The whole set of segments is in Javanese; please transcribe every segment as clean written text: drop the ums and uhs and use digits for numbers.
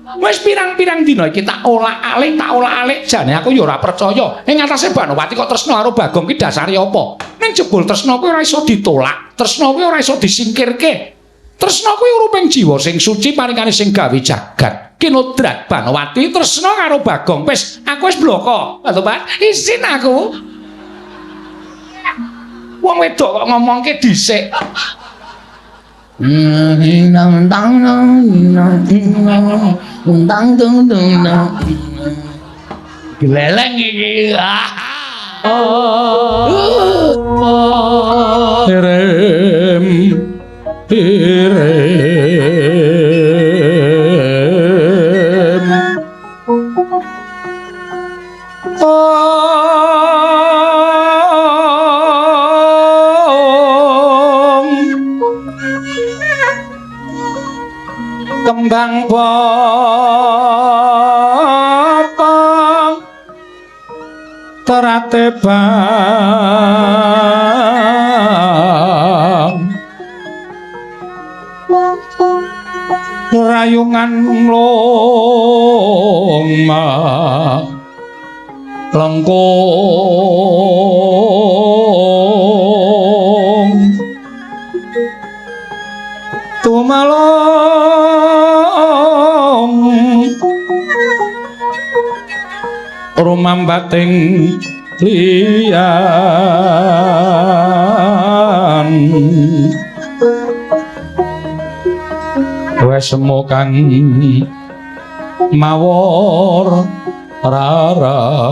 Wis pirang-pirang dina iki tak olak-alik jane aku ya ora percaya. Ing atase Banowati kok tresna karo Bagong ki dasare apa? Ning jebul tresna kuwi ora iso ditolak, tresna kuwi ora iso disingkirke. Tresna kuwi uruping jiwa sing suci paringane sing gawe jagat. Kinodrat Banowati tresna karo Bagong. Wis, aku wis bloko. Pak, isin aku. Wong wedok kok ngomongke dhisik. Gleleng iki. Irem irem kembang bopong terate bang rayungan loma lengkung tumalong rumambating liyan wesmo kang mawar raras.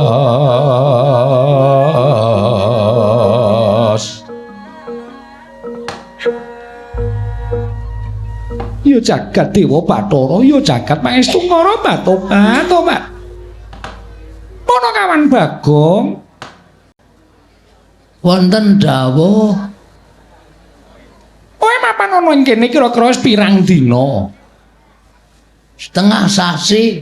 Ya jagat Dewa Bathara, ya jagat Pangestungkara Batobat, tobat. Ana kawan Bagong wonten dawuh. Kowe mapan ana ing kene kira-kira wis pirang dina? Setengah sasi.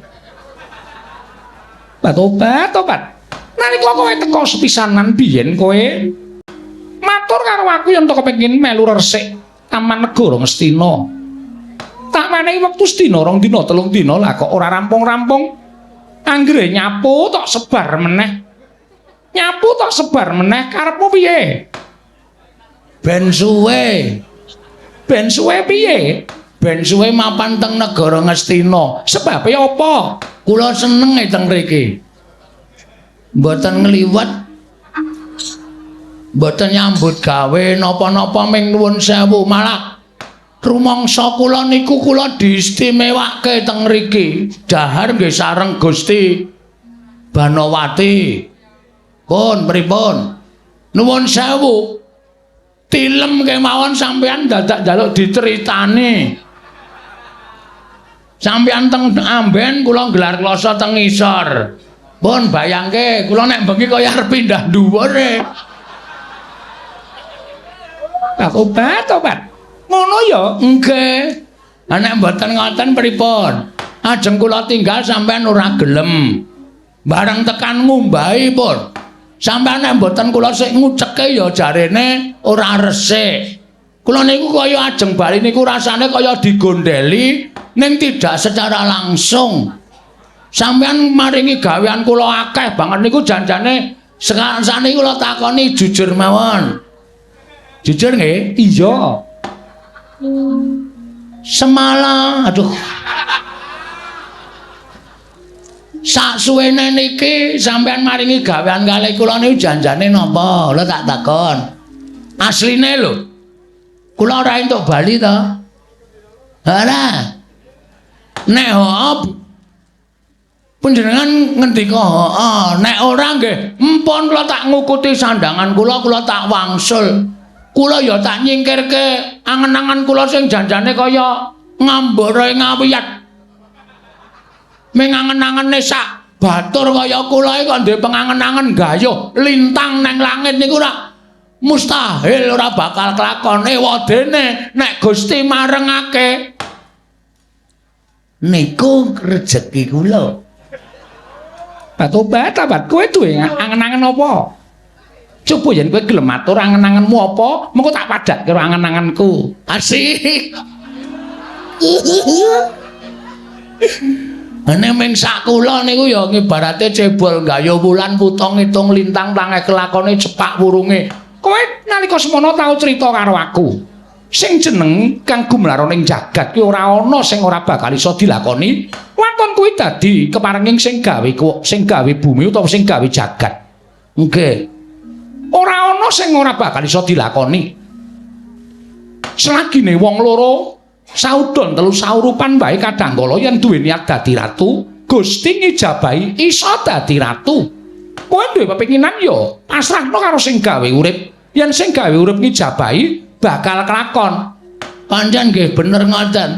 Batobat, tobat. Nalika kowe teka sepisanan biyen kowe matur karo aku yen to kepengin melu resik Taman Negara Ngastina. Tak menehi wektu sedina, rong dina, telung dina lah kok ora rampung-rampung. Anggere nyapu tok sebar meneh. Nyapu tok sebar meneh karepmu piye? Ben suwe. Ben suwe piye? Ben suwe mapan teng negara Ngastina. Sebabe apa? Kula seneng teng mriki. Mboten ngliwet. Mboten nyambut gawe napa-napa ming nuwun sewu, malah rumangsa kula niku kula diistimewake teng mriki. Dahar nggih sareng Gusti Banowati. Pun pripun? Nuwun sewu. Tilem kemawon sampean dadak njaluk diceritani. Sampean teng amben kula nggelar kloso teng ngisor. Pun bayangke kula nek bengi kaya arep pindah dhuwur e. Obat obat. Ngono ya? Nggih. Ha nek mboten ngoten pripun? Ajeng kula tinggal sampean ora gelem. Bareng tekan ngumbahi pun. Sampean nek mboten kula sik nguceke ya jarene ora resik. Kula niku kaya ajeng bali niku rasane kaya digondeli ning tidak secara langsung. Sampean maringi gawean kula akeh banget niku janjane sakniki kula takoni jujur mawon. Jujur nggih? Iya. Semalam, aduh. Sak suwene niki sampean maringi gawean kalih kula niku janjane napa? Lha tak takon. Asline lho. Kula ora entuk bali to. Ora. Nek hooh panjenengan ngendika hooh, nek ora nggih empun kula tak ngukuti sandangan kula, kula tak wangsul. Kula ya tak nyingkirke angen-angen kula sing janjane kaya ngambara ngawiyat. Ming angen-angene sak batur kaya kula iki kok duwe pengangen-angen gayuh lintang nang langit niku ora mustahil, ora bakal kelakon. Ewadene nek Gusti marengake niku rejeki kula. Batobat, tabat kowe duwe angen-angen apa? Coba yen kowe gelem matur angen-angenmu apa, mengko tak padhak karo angen-angenku. Asik. Nek ming sak kula niku ya ngibarate cebol gayuh wulan wuta ngitung lintang tangeh kelakone cepak wurunge. Kowe nalika semono tau crita karo aku. Sing jeneng kang gumlaron ing jagat kuwi ora ana sing ora bakal iso dilakoni. Waton kuwi dadi keparenging sing gawe sing gawe bumi utawa sing gawe jagat. Nggih. Ora ana sing ora bakal iso dilakoni. Selagine wong loro saudon telu saurupan wae kadangkala yen duwe niat dadi ratu, Gusti ngijabahi iso dadi ratu. Kowe duwe pepinginan ya pasrahno karo sing gawe urip. Yen sing gawe urip ngijabahi bakal kelakon. Pancen nggih bener ngoten.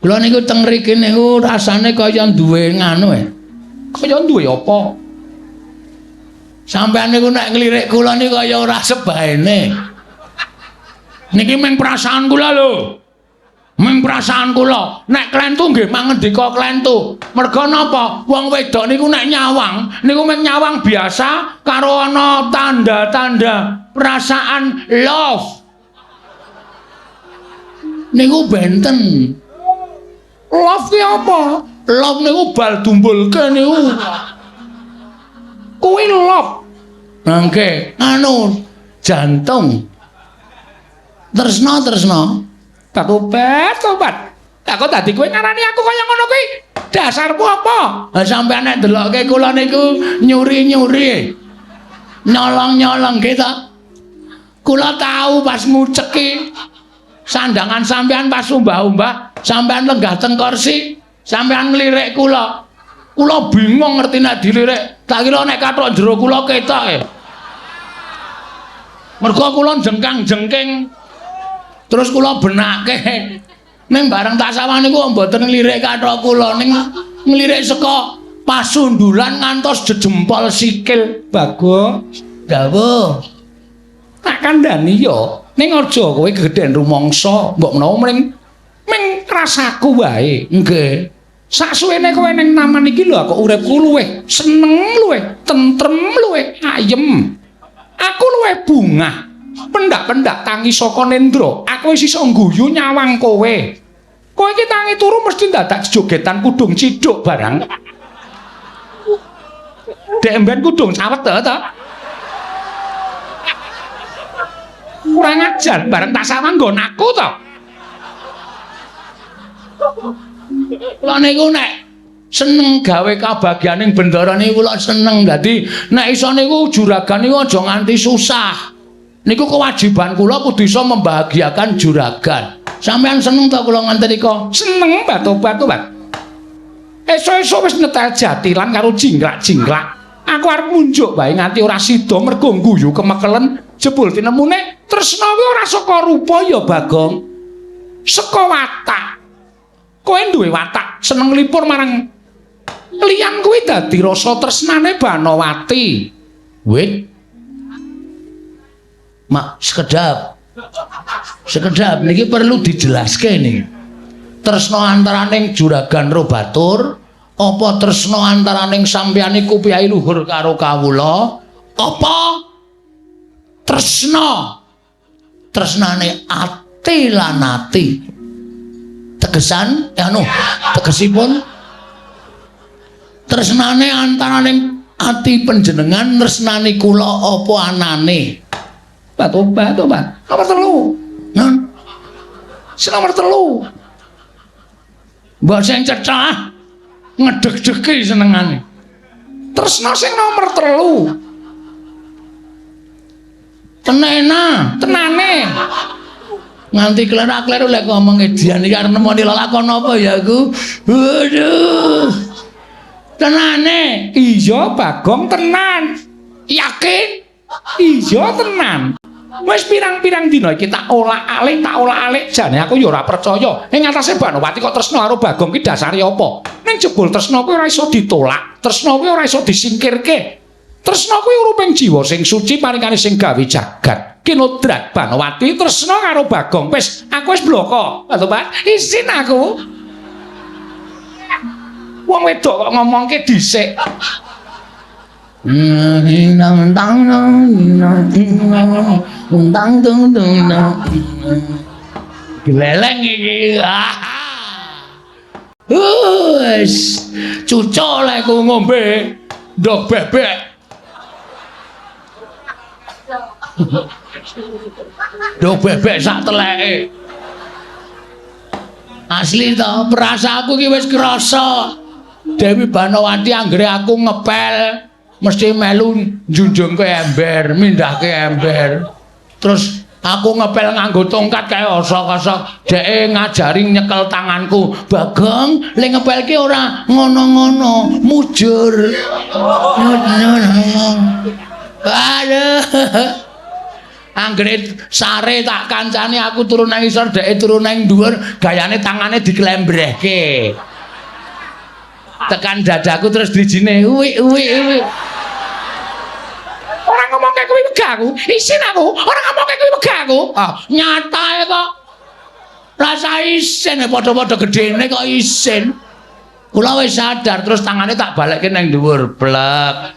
Kula niku teng mriki niku rasane kaya duwe nganu e. Kaya duwe apa? Sampeyan niku nek nglirik kula niku kaya ora sebaene. Niki mung perasaan kula lho. Mung perasaan kula. Nek klentu nggih mangendika klentu. Merga napa? Wong wedok niku nek nyawang niku mung nyawang biasa karo ana tanda-tanda perasaan love. Niku benten. Love ki apa? Love niku bal dumbulke niku. Kuwi love. Nggih, anu jantung. Tresna tresna. Tobat, tobat. Lah kok dadi kowe ngarani aku kaya ngono kuwi? Dasarmu apa? Lah sampeyan nek ndelokke kula niku nyuri-nyuri. Nyolong-nyolong nggih ta? Kula tahu pas nguceki sandangan sampeyan pas umbah-umbah, sampeyan lenggah teng kursi, sampeyan nglirik kula. Kula bingung ngerti nek dilirik, tak kira nek kathok jero kula ketok e. Mergo kula jengkang-jengking. Terus kula benake. Ning bareng tak sawang niku mboten nglirik kathok kula, ning nglirik saka pasundulan ngantos jejempol sikil. Bagong, dawuh. Tak kandhani ya, ning aja kowe gegeden rumangsa, mbok menawa mring ming rasaku wae. Nggih. Saksuwene kowe ning taman iki lho kok uripku luwih seneng, luwih tentrem, luwih ayem. Aku luwih bungah. Pendak-pendak tangi saka nendra, aku wis iso ngguyu nyawang kowe. Kowe iki tangi turu mesti dadak jogetan kudung ciduk barang. Dek mben kudung cawet ta? Kurang ajar, bareng tak sawang nggon aku to. Kula niku nek seneng gawe kabagyaning bendara niku kula seneng. Dadi nek iso niku juragan niku aja nganti susah. Niku kewajiban kula kudu iso membahagiakan juragan. Sampeyan seneng ta kula nganti rika? Seneng batu-batu, Pak. Esuk-esuk wis nyetel jatilan karo jingklak-jingklak. Aku arep munjuk wae nganti ora sida mergo ngguyu kemekelen jebul tinemune tresna kuwi ora saka rupa ya Bagong. Saka watak. Kowe duwe watak seneng lipur marang liyan kuwi dadi rasa tresnane Banowati. Wit. Mak sekedap. Sekedap niki perlu dijelaske niki. Tresna antaraning juragan ro batur, apa tresna antaraning sampeyan iku piyai luhur karo kawula, apa tresna tresnane ati lan ati. Tegesan anu tegesipun tresnane antaraning ati panjenengan tresnani kula apa anane? Batu-batu, Pak. Nomor 3. Nun. Sing nomor 3. Mbok sing cecah ngedeg-degi senengane. Tresna sing nomor 3. Tenena, tenane. Nganti klerak-kleru lek ngomong edian iki arep nemoni lelakon apa ya aku. Waduh. Tenane. Iya, Bagong tenan. Yakin? Iya tenan. Wis pirang-pirang dina iki tak olak-alik, tak olak-alik jane aku ya ora percaya. Ing atase Banowati kok tresna karo Bagong ki dasare apa? Ning jebul tresna kuwi ora iso ditolak, tresna kuwi ora iso disingkirke. Tresna kuwi uruping jiwa sing suci paringane sing gawe jagat. Kinodrat Banowati tresna karo Bagong. Wis, aku wis bloko. Lho, Pak, isin aku. Wong wedok kok ngomongke dhisik. Geleleng iki. Wis cucuk lek ku ngombe ndog bebek. Ndog bebek sak teleke. Asli to, perasaanku ki wis krasa. Dewi Banowati anggere aku ngepel mesti melu njunjungke ember, mindhahke ember. Terus aku ngepel nganggo tongkat kae osok-osok, dheke ngajari nyekel tanganku. Bagong, le ngepel ki ora ngono-ngono, mujur. Aduh. Anggere sare tak kancane aku turu nang isor, dheke turu nang dhuwur, gayane tangane diklembrehke. Tekan dadaku terus drijine, uwi uwi uwi. Ora ngomongke kuwi wegah aku, isin aku. Ora ngomongke kuwi wegah aku. Ah, nyatae kok. Rasa isin padha-padha gedene kok isin. Kula wis sadar terus tangane tak balekke nang dhuwur, blek.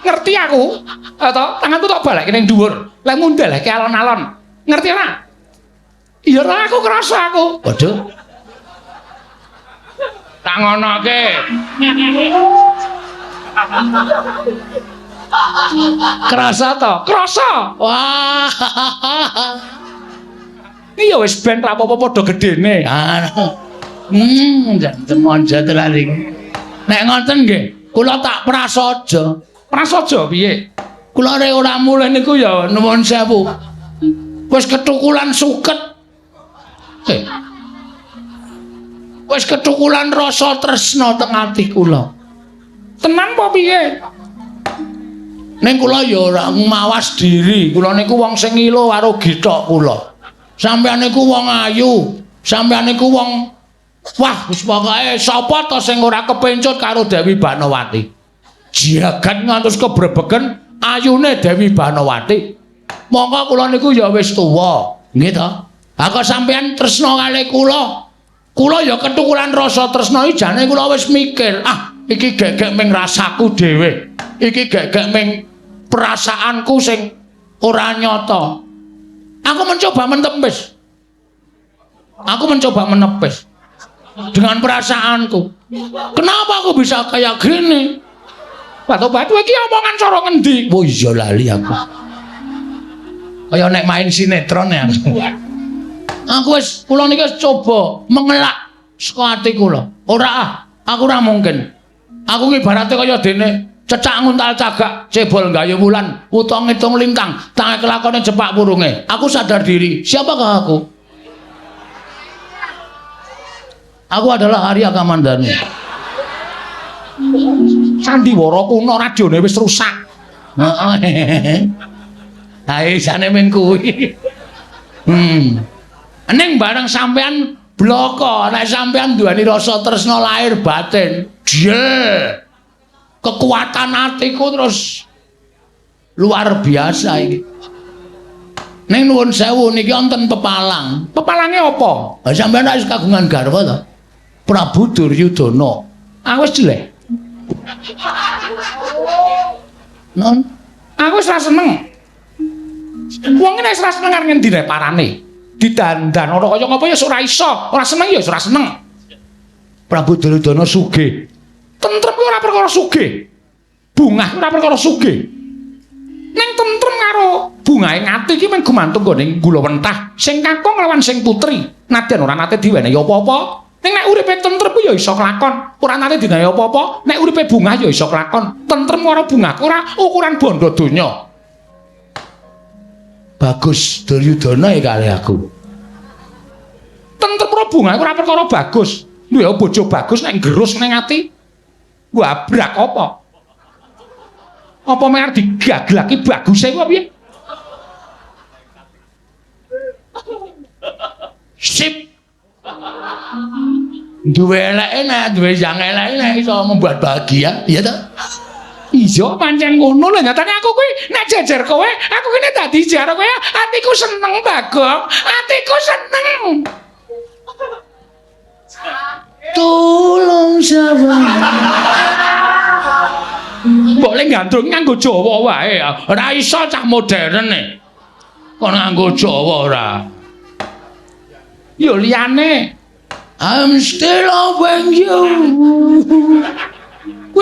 Ngerti aku? To, tanganku tak balekke nang dhuwur. Lek mundelehke alon-alon. Ngerti ora? Iya ora aku krasa aku. Waduh. Tak ngonoke. Krasa to? Krasa. Wah. Iya wis ben ra apa-apa padha gedene. Jan tenan iki. Nek ngoten nggih, kula tak prasaja. Prasaja piye? Kula rek ora mulih niku ya nuwun sewu. Wis ketukulan suket. Wis ketukulan rasa tresna teng ati kula. Tenan apa piye? Ning kula ya ora mawas diri. Kula niku wong sing ngilo karo githok kula. Sampeyan niku wong ayu, sampeyan niku wong wah wis pokoke sapa to sing ora kepencut karo Dewi Banowati. Jagat ngantos kebrebegen ayune Dewi Banowati. Mongko kula niku ya wis tuwa, nggih to? Ha kok sampeyan tresna kalih kula? Kula ya ketukulan rasa tresna iki jane kula wis mikir, ah iki gegek ming rasaku dhewe. Iki gegek ming perasaanku sing ora nyata. Aku mencoba mentepis. Aku mencoba menepis dengan perasaanku. Kenapa aku bisa kayak gini? Batu-batu iki omongan cara ngendi? Oh iya lali aku. Kaya nek main sinetron ya. Aku wis kula niki wis coba mengelak saka ati kula. Ora ah, aku ora mungkin. Aku ibarate kaya dene cecak nguntal cagak, cebol gayu wulan, wuta ngitung lintang, tangi kelakone cepak purunge. Aku sadar diri. Siapakah aku? Aku adalah Arya Kamandanu. Sandiwara kuno radione wis rusak. Heeh. Ha isane mung kuwi. Ning bareng sampean bloko, nek sampean duweni rasa tresna lahir batin, jel. Kekuatan atiku terus luar biasa iki. Ning nuwun sewu niki wonten pepalang. Pepalange apa? Ha sampean wis kagungan garwa to? Prabu Duryudana. Aku wis jelek. Non, aku wis ra seneng. Wong nek wis ra seneng arep ngendi parane? Didandan ora kaya ngapa ya ora iso. Ora seneng ya ora seneng. Prabu Duryudana sugih. Tentrem kuwi ora perkara sugih. Bungah ora perkara sugih. Ning tentrem karo bungahe ati iki mung gumantung nggone gula wentah sing kakung lawan sing putri. Nadyan ora nate diwenehi apa-apa. Ning nek uripe tentrem kuwi ya iso kelakon. Ora nate diwenehi apa-apa, nek uripe bungah ya iso kelakon. Tentrem karo bungah ora ukuran bondo donya. Bagus Duryudana ya kali aku. Tentrem karo bungah ora perkara bagus. Duwe bojo bagus nek nggerus ning ati. Wabrak apa? Apa mer digaglaki baguse kuwi piye? Sip. Duwe eleke nek duwe yang eleke nek iso membuat bahagia, iya ta? Iya pancen ngono lho, nyatane aku kuwi nek jejer kowe, aku kene dadi jare kowe, atiku seneng Bagong, atiku seneng. Tolong siapa? Mbok le gandrung nganggo Jawa wae. Ora iso cah modern e. Kok nganggo Jawa ora? Ya liyane. I'm still loving you.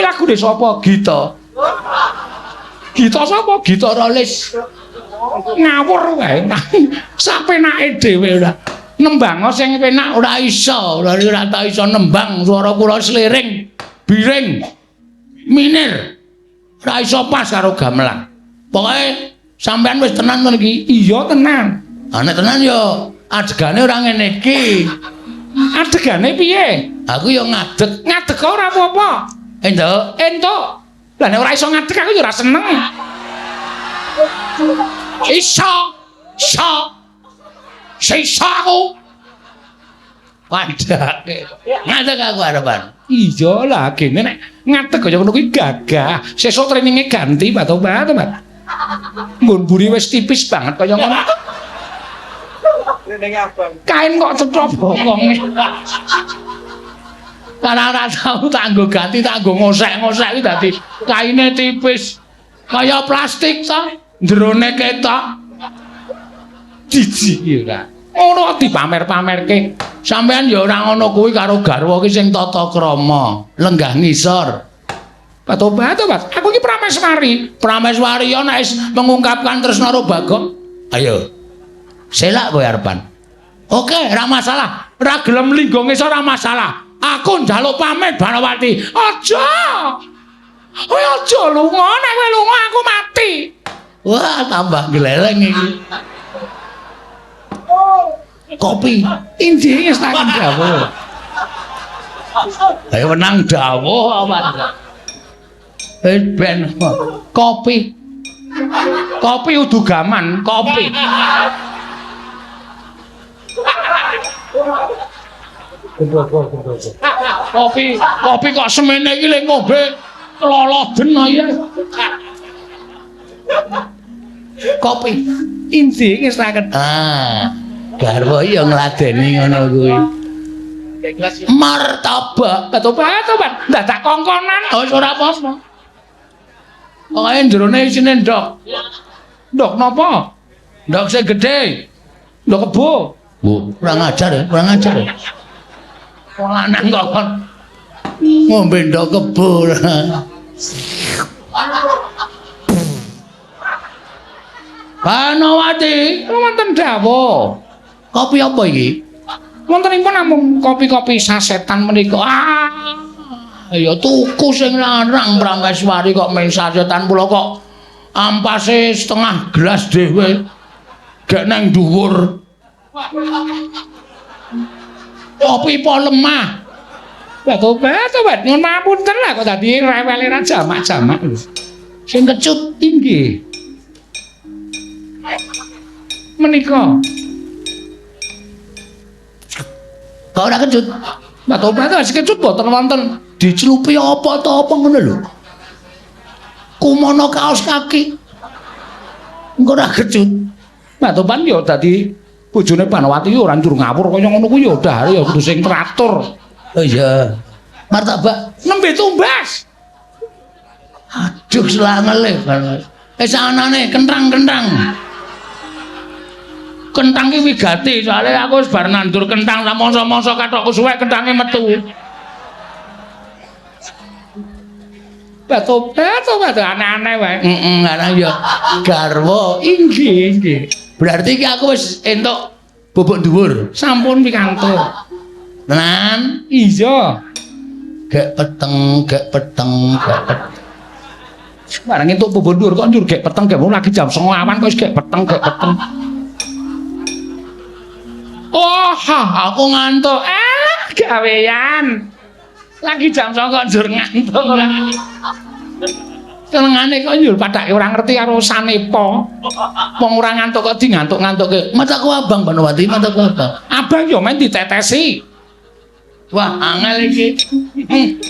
Kuwi lagune sapa? Gita. Gita sapa? Gita Rolis. Ngawur wae. Sapenake dhewe ora. Nembang sing penak ora iso, ora tau iso nembang, swara kula sliring, biring, minir. Ora iso pas karo gamelan. Pokoke sampean wis tenan to iki? Iya tenan. Ha nek tenan ya adegane ora ngene iki. Adegane piye? Aku ya ngadeg. Ngadeg ora apa-apa. Entuk. Entuk. Lah nek ora iso ngadeg aku ya ora seneng. Iso. Iso. Iso aku. Padake. Ngadeg aku arepan. Iya lah gene nek ngadeg kaya ngono kuwi gagah. Sesuk traininge ganti Pak Tobat. Nggon mburi wis tipis banget kaya ngono. Kain kok cetha bokonge. Karena ora tau tak nggo ganti, tak nggo ngosek-ngosek iki dadi kaine tipis. Kaya plastik ta, jerone ketok. Jijik ora. Ngono dipamer-pamerke. Sampeyan ya ora ngono kuwi karo garwa ki sing tata krama, lenggah ngisor. Pak Tobat, aku iki prameswari. Prameswari ya nek wis mengungkapkan tresna karo Bagong. Ayo. Selak kowe arepan. Oke, ora masalah. Ora gelem linggo ngisor ora masalah. Aku njaluk pamit Banowati. Aja. Kowe aja lunga, nek kowe lunga aku mati. Wah, tambah gleleng iki. Kopi. Injih wis tak dawuh. Ayo menang dawuh apa? Wis ben kopi. Kopi udu gaman, kopi. Kopi, kopi kok semene iki le ngombe loloden ae. Kopi. Injih wis tak. Ah. Garwa ya ngladeni ngono kuwi. Martabak, tobat, dadak kongkonan. Oh, ora apa-apa. Pokoke jerone isine ndok. Ndok napa? Ndok sing gedhe. Ndok kebo. Bu, kurang ajar ya, kurang ajar. Wong lanang kok kon ngombe ndok kebo. Banowati, wonten dawuh. Kopi apa iki? Wontenipun namung kopi-kopi sasetan menika. Ah, ya tuku sing larang Prameswari kok men sasetan pula kok ampase setengah gelas dhewe. Gek nang dhuwur. Kopi po lemah. Lah tobat, tobat nyuwun pangapunten lah kok dadi rewele ra jamak-jamak lho. Sing kecut inggih. Menika kok ora kecut? Mbak Tobat wis kecut mboten wonten. Dicelupi apa ta apa ngono lho. Kumono kaos kaki. Engko ora kecut. Mbak Tobat ya dadi bojone Banowati ora njur ngawur kaya ngono kuwi ya dahar ya kudu sing teratur. Oh iya. Martabak nembe tumbas. Aduh selangele. Wis anane kenthang-kenthang. Kentang ki wigati soalnya aku wis bar nandur kentang samangsa-mangsa kathokku suwek kenthange metu. Batu-batu aneh-aneh wae. Heeh, ana ya garwa inggih inggih. Berarti iki aku wis entuk bubuk dhuwur. Sampun pikantuk. Tenan? Iya. Gek peteng, gek peteng, gek peteng. Bareng entuk bubuk dhuwur kok njur gek peteng gek lagi jam 09.00 awan kok wis gek peteng, gek peteng. Oh, aku ngantuk. Gawean. Lagi jam 09.00 kok njur ngantuk ora. Senengane kok njur padake ora ngerti karo sanepa. Wong ora ngantuk kok di ngantuk-ngantukke. Mataku abang Banowati, mataku abang. Abang yo men ditetesi. Wah, angel iki.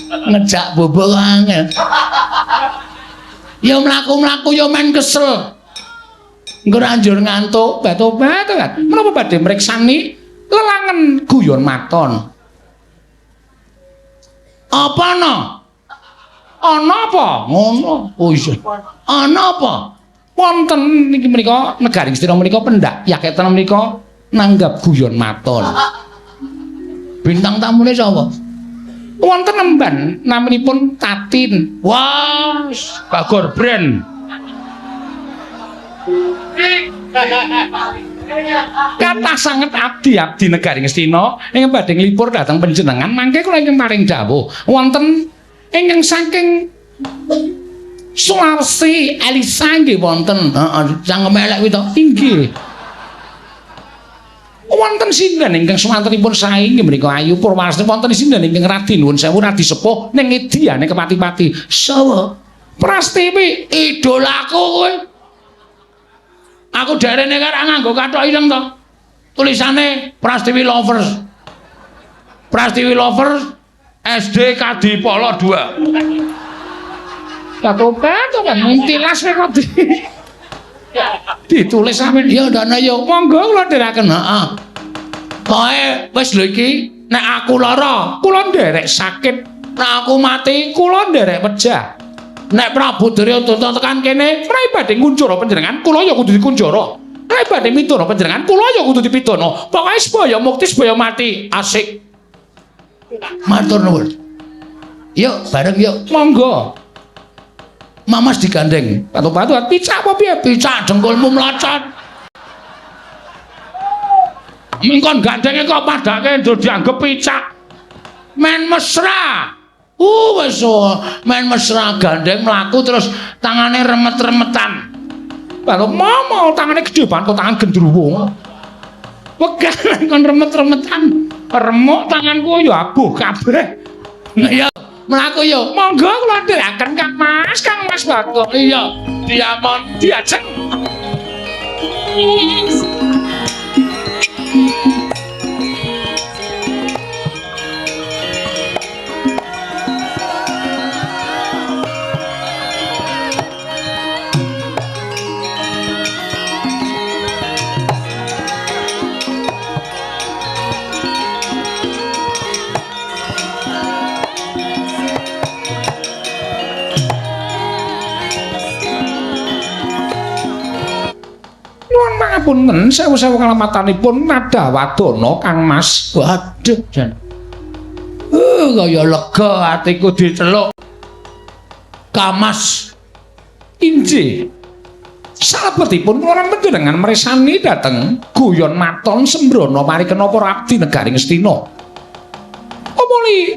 Ngejak bobo kok angel. Ya mlaku-mlaku yo men kesel. Engko ora njur ngantuk, batu-batu. Menapa badhe mriksani lelangen guyon maton? Apa ana? Ana apa? Ngono. Oh iya. Ana apa? Wonten niki menika negari Ngastina menika pendak yaketen menika nanggap guyon maton. Bintang tamune sapa? Wonten emban naminipun Tatin. Wah, Bagor brand. Kathah sanget abdi-abdi negari Ngastina ingkang badhe nglipur dhateng panjenengan mangke kula ingkang paring dawuh wonten ingkang saking Sulawesi Elisa nggih wonten. Heeh, cangkeme elek kuwi to. Inggih. Wonten sinden ingkang swantenipun sae inggih menika Ayu Purwarsni, wonten sinden ingkang radi nuwun sewu radi sepuh ning ediyane kepati-pati. Sawa? Prastiwi idolaku kowe. Aku derene karo nganggo kathok ireng to. Tulisane Prastiwi Lovers. Prastiwi Lovers SD Kadipolo 2. Katobat to kan tilas kok ditulis sampeyan. Ya ndane yo monggo kula dherekaken. Heeh. Pokoke wis lho iki, nek aku lara kula nderek sakit, nek aku mati kula nderek pejah. Nek Prabu Duryudana tekan kene, menawi badhe ngunjara panjenengan kula ya kudu dikunjara. Menawi badhe midana panjenengan kula ya kudu dipidana. Pokoke sebaya mukti sebaya mati. Asik. Matur nuwun. Yuk bareng yuk. Monggo. Mamas digandeng. Patu-patu picak apa piye? Picak dengkulmu mlocot. Mengkon gandenge kok padake ndur dianggep picak. Men mesra. Wis men mesra gandeng mlaku terus tangane remet-remetan. Baru momo tangane gedhe banget kok tangan gendruwo. Wegah kon remet-remetan. Remuk tanganku ya abuh kabeh. Ya mlaku yo. Monggo kula ndherekaken Kang Mas, Kang Mas Bagong. Iya, diamon diajeng. Pangapunten sewu-sewu kalamatanipun nada wadana Kang Mas. Waduh jan. Kaya lega atiku diceluk. Kamas injih. Salebetipun kula lan panjenengan mresani dhateng guyon maton sembrono parikena para abdi negari Ngastina. Umuli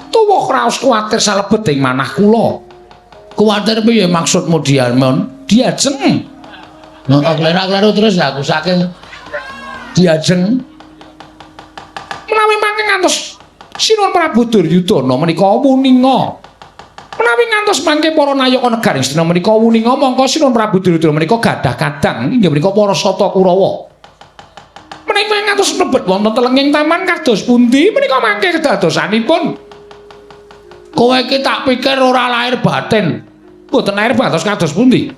tuwuh raos kuwatir salebeting manah kula. Kuwatir piye maksudmu Diamon? Diajeng. Heeh, klerak-kleru terus aku saking diajeng. Menawi mangke ngantos Sinuwun Prabu Duryudana menika wuninga. Menawi ngantos mangke para nayaka negari Ngastina menika wuninga, mongko Sinuwun Prabu Duryudana menika gadah kadang inggih menika para Sata Kurawa. Menawi ngantos mlebet wonten telenging taman kados pundi menika mangke kedadosanipun? Kowe iki tak pikir ora lahir batin. Mboten lahir batos kados pundi?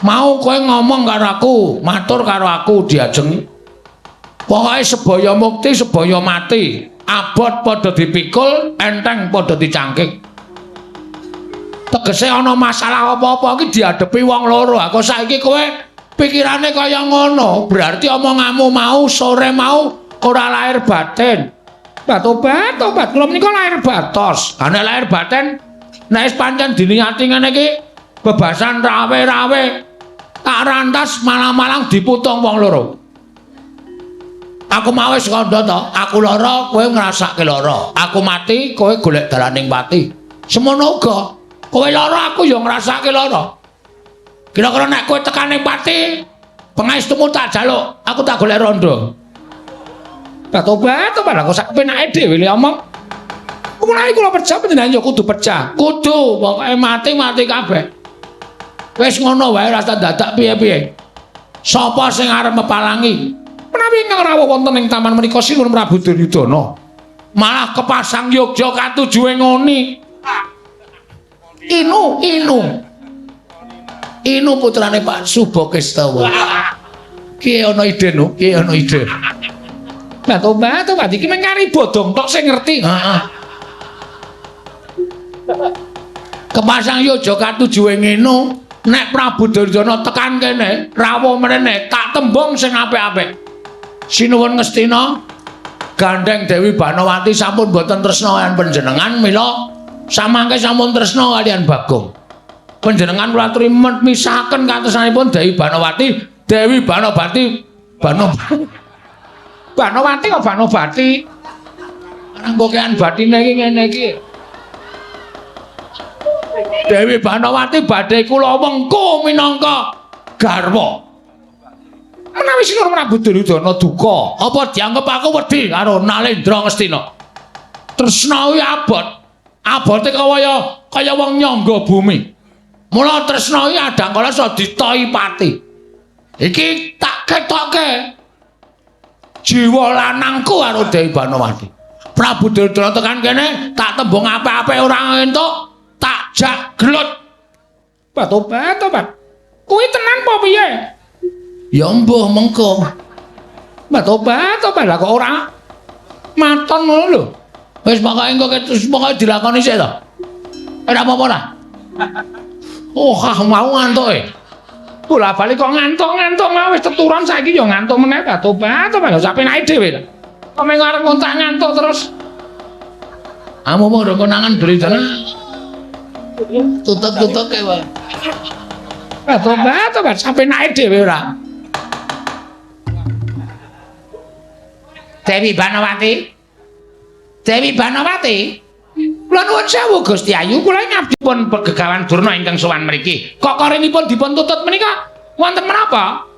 Mau kowe ngomong karo aku, matur karo aku diajeng. Pokoke sebaya mukti, sebaya mati. Abot padha dipikul, enteng padha dicangkik. Tegese ana masalah apa-apa iki diadepi wong loro. Aku saiki kowe pikirane kaya ngono, berarti omonganmu mau sore mau ora lahir batin. Tobat, tobat, kula menika lahir batos. Ha nek lahir batin, nek wis pancen diniati ngene iki bebasan rawe-rawe tak rantas malang-malang diputung wong loro. Aku mau wis kandha to, aku lara kowe ngrasake lara, aku mati kowe golek dalaning pati. Semono uga, kowe lara aku ya ngrasake lara. Kira-kira nek kowe tekan ning pati, pangestumu tak jaluk, aku tak golek rondo. Tobat, tobat, aku sak penake dhewe le omong. Menawi kula pecah panjenengan ya kudu pecah. Kudu, pokoke mati-mati kabeh. Wis ngono wae rasa dadak piye-piye. Sapa sing arep mepalangi? Menawi ingkang rawuh wonten ing taman menika Sinuwun Prabu Duryudana. Malah kepasang yogya katujuwe ngoni. Inu, Inu. Inu putrane Pak Subokestawa. Ki ana ide nu, ki ana ide. Lah tobat, tobat iki mung kari bodong tok sing ngerti. Heeh. Kepasang yogya katujuwe ngene. Nek Prabu Duryudana tekan kene, rawuh mrene, tak tembung sing apik-apik. Sinuwun Ngastina, Gandeng Dewi Banowati sampun boten tresna kaliyan panjenengan, mila samangke sampun tresna kaliyan Bagong. Panjenengan kula aturi misahaken katresnanipun Dewi Banowati, Dewi Banobati, Banowati kok Banobati. Arang kokean batine iki ngene iki. Dewi Banowati badhe kula wengku minangka garwa. Menawi Sinur Prabu Duryudana duka, apa dianggep aku wedi karo Nalendra Ngastina? Tresna kuwi abot. Abote kaya kaya wong nyangga bumi. Mula tresna kuwi adangkala iso ditoi pati. Iki tak ketoke jiwa lanangku karo Dewi Banowati. Prabu Duryudana tekan kene tak tembung apik-apik ora entuk, tak jak gelut. Tobat, tobat. Kuwi tenan apa piye? Ya mbuh mengko. Tobat, tobat lah kok ora maton ngono lho. Wis pokoke engko terus pokoke dilakoni sik to. Ora apa-apa ora. Oh, ah mau ngantuke. Bola-bali kok ngantuk-ngantuk mau wis teturon saiki ya ngantuk meneh. Tobat, tobat sak penake dhewe. Kok meng arep ngontak ngantuk terus. Amu mung konangan Duryudana. Tutuk-tutuke wae. Tobat, tobat sampe naik dhewe ora. Dewi Banowati. Dewi Banowati. Kula nuwun sewu Gusti Ayu, kula ngabdi pun pegegawan Durna ingkang sowan mriki. Kok korinipun dipun tutut menika wonten menapa?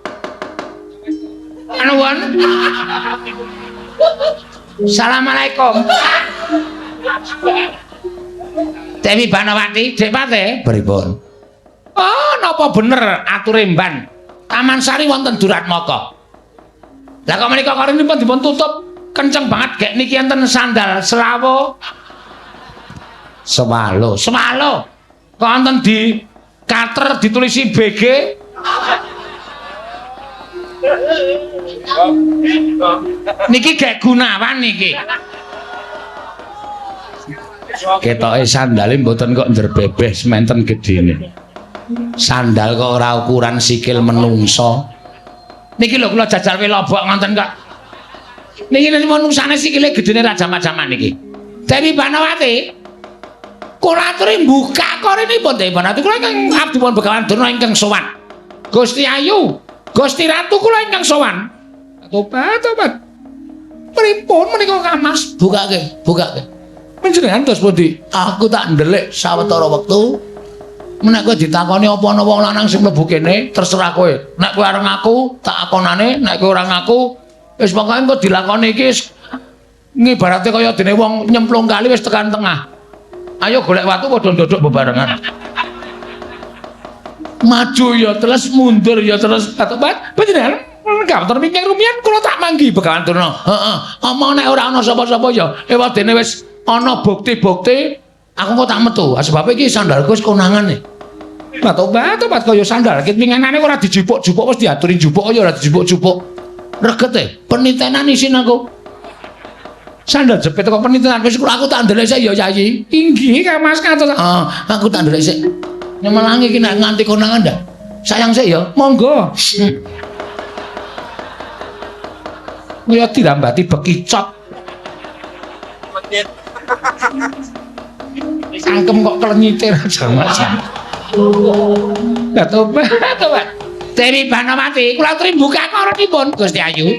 Nuwun. Assalamualaikum. Dewi Banowati, Dik Pate, pripun? Oh, napa bener ature mban? Taman Sari wonten Duratmaka. Lah kok menika korinipun dipun tutup kenceng banget gek niki enten sandal selawo. Swalo, swalo. Kok wonten di kater ditulisi BG? Niki gek Gunawan niki. Ketoke sandale mboten kok njerbebeh sementen gedene. Sandal kok ora ukuran sikil menungso. Niki lho kula jajal lobok ngoten kok. Niki menungsane sikile gedene ra jamak-jamak niki. Dewi Banowati. Kula aturi mbuka korinipun Dewi Banowati. Kula ingkang abdi pun Begawan Durna ingkang sowan. Gusti Ayu, Gusti Ratu kula ingkang sowan. Tobat, tobat. Pripun menika Kang Mas? Bukake, bukake. Panjenengan dos pundi? Aku tak ndelik sawetara wektu. Nek kowe ditakoni apa ana wong lanang sing mlebu kene, terserah kowe. Nek kowe arep ngaku, tak akonane, nek kowe ora ngaku, wis pokoke engko dilakoni iki wis ngibarate kaya dene wong nyemplung kali wis tekan tengah. Ayo golek watu padha ndodok bebarengan. Maju ya terus, mundur ya terus. Tobat, panjenengan ngawten mikir rumiyin kula tak manggi Begawan Durna. Heeh. Omong nek ora ana sapa-sapa ya ewadene wis ana bukti-bukti, aku kok tak metu. Sebab iki sandalku wis konangan e. Tobat, tobat kaya sandal kit winginane ora dijupuk-jupuk wis diaturi jupuk ya ora dijupuk-jupuk. Reget e, penitenan isin aku. Sandal jepit kok penitenan wis aku tak ndelek sik ya Yayi. Inggih Kang Mas ngatos. Heeh, aku tak ndelek sik. Nyemelangi iki nek nganti konangan ndak. Sayang sik ya. Monggo. Kaya dirambati bekicot. Cangkem kok klenyite jamak-jamak. Lah tobat, tobat. Dewi Banowati, kula aturi mbuka korinipun Gusti Ayu.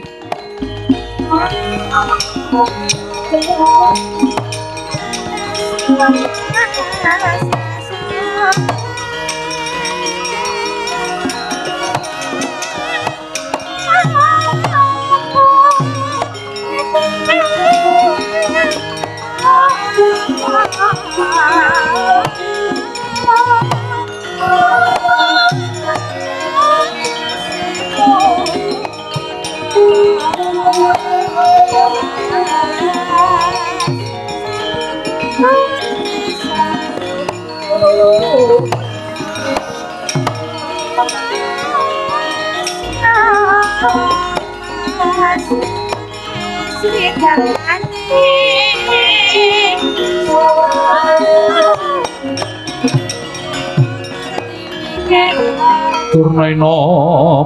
Turnaina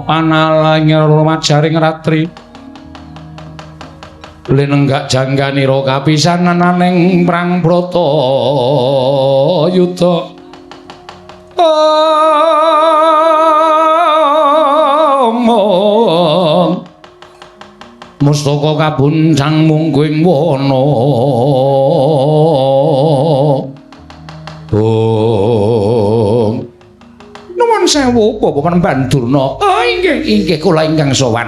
panalangir majaring ratri. Lenenggak jangganira kapisanan ing prang Bratayuda. Om mustaka kabuncang mungguing wana. Om nuwun sewu Bapak Panembahan Durna. Oh inggih, inggih kula ingkang sowan.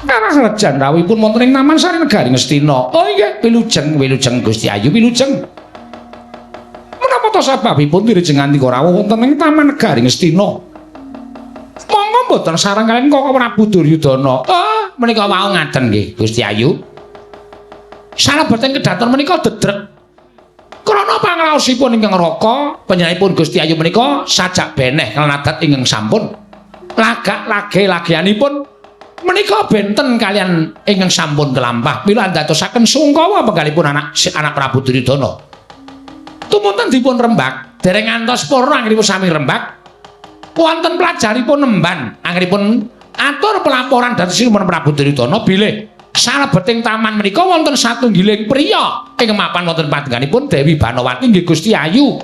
Karajan rawuhipun wonten ing Taman Sari Negari Ngastina. Oh inggih, wilujeng, wilujeng Gusti Ayu, wilujeng. Menapa ta sababipun direjeng ngantika rawuh wonten ing Taman Negari Ngastina? Monggo mboten sareng kaliyan Kaka Prabu Duryudana. Oh, menika wau ngaten nggih Gusti Ayu. Salebeting kedaton menika dedrek. Krana pangraosipun ingkang raka, panjenenganipun Gusti Ayu menika sajak beneh kalenadat ingkang sampun. Lagak lage lageanipun menika benten kaliyan ingkang sampun kelampah. Mila andadosaken sungkawa penggalipun anak Prabu Duryudana. Tumunten dipun rembak, dereng ngantos purna anggenipun sami rembak. Wonten pelajaripun nemban anggenipun atur pelaporan dhateng Sinuwun Prabu Duryudana bilih salebeting taman menika wonten satunggiling priya ing mapan wonten panjenenganipun Dewi Banowati nggih Gusti Ayu.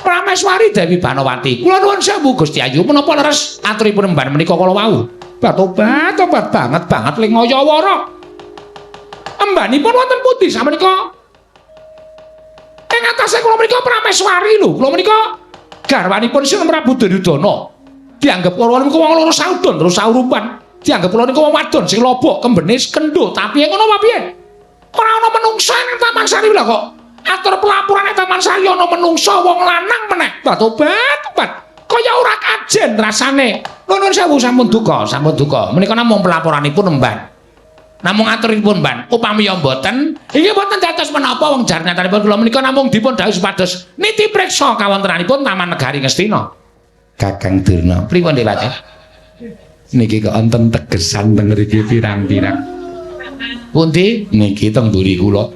Prameswari Dewi Banowati. Kula nuwun sewu Gusti Ayu, menapa leres aturipun nemban menika kala wau? Batobat tobat banget banget ling ngayawara. Embanipun wonten pundi samenika? Ing atase kula menika Prameswari lho. Kula menika garwanipun Sinuwun Prabu Duryudana. Dianggep kula niku wong loro saudon terus saurupan. Dianggep kula niku wong wadon sing lobok kembene kendho. Tapi ngono apa piye? Ora ana menungsa ing Taman Sari lho kok. Atur pelaporan ing Taman Sari ana menungsa wong lanang meneh. Batobat tobat. Kaya ora kajen rasane. Nuwun sewu sampun duka, sampun duka. Menika namung pelaporanipun emban. Namung aturipun emban. Upami ya mboten, iki mboten dados menapa wong jar nyatanipun kula menika namung dipun dawuhi supados niti priksa kawontenanipun Taman Negari Ngastina. Kakang Durna, pripun Dewata? Niki kok wonten tegesan teng mriki pirang-pirang. Pundi? Niki teng mburi kula.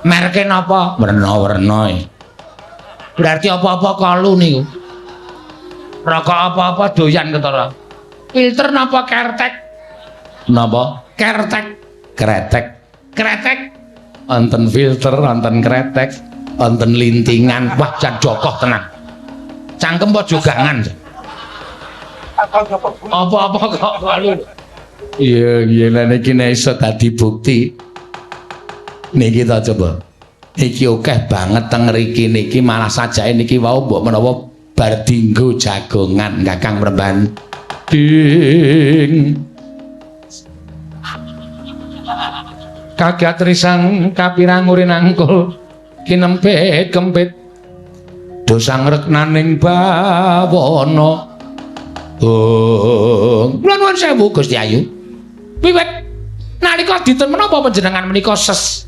Merke napa? Werna-werna. Berarti apa-apa kalu niku. Rokok apa-apa doyan ketara. Filter napa kertek? Napa? Kertek. Kretek. Kretek. Wonten filter, wonten kretek, wonten lintingan. Wah, jan jokoh tenan. Cangkem apa jogangan? Apa-apa kok kalu. Iya, iya lha niki nek iso dadi bukti. Niki ta coba. Niki akeh banget teng mriki niki malah sajake niki wau mbok menawa bar dinggo jagongan Kakang Premban. Ding. Kagat risang kapirang urin angkul kinempit kempit dosang reknaning bawana. Oh, kula nuwun sewu Gusti Ayu. Wiwit nalika dinten menapa panjenengan menika ses?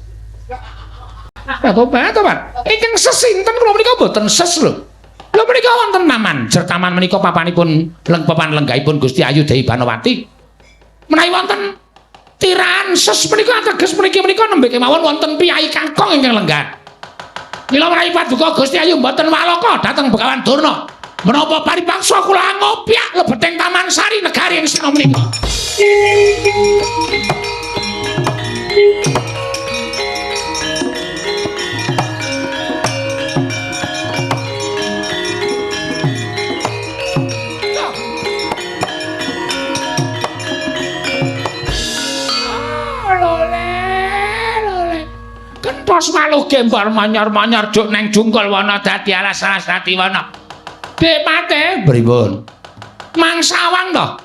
Tobat, tobat. Ingkang ses sinten kula menika mboten ses lho. Lho menika wonten taman, jer taman menika papanipun papan lenggahipun Gusti Ayu Dewi Banowati. Menawi wonten tirahan ses menika ateges mriki menika nembe kemawon wonten piyai kakung ingkang lenggah. Mila menawi paduka Gusti Ayu mboten walaka dhateng Begawan Durna. Menapa paripaksa kula ngopyak lebeting Taman Sari Negari Ngastina menika. Kentos waluh gembor manyor-manyor juk neng jungkul wana dadi alas-alas dadi wana. Depate pripun? Mangsawang to.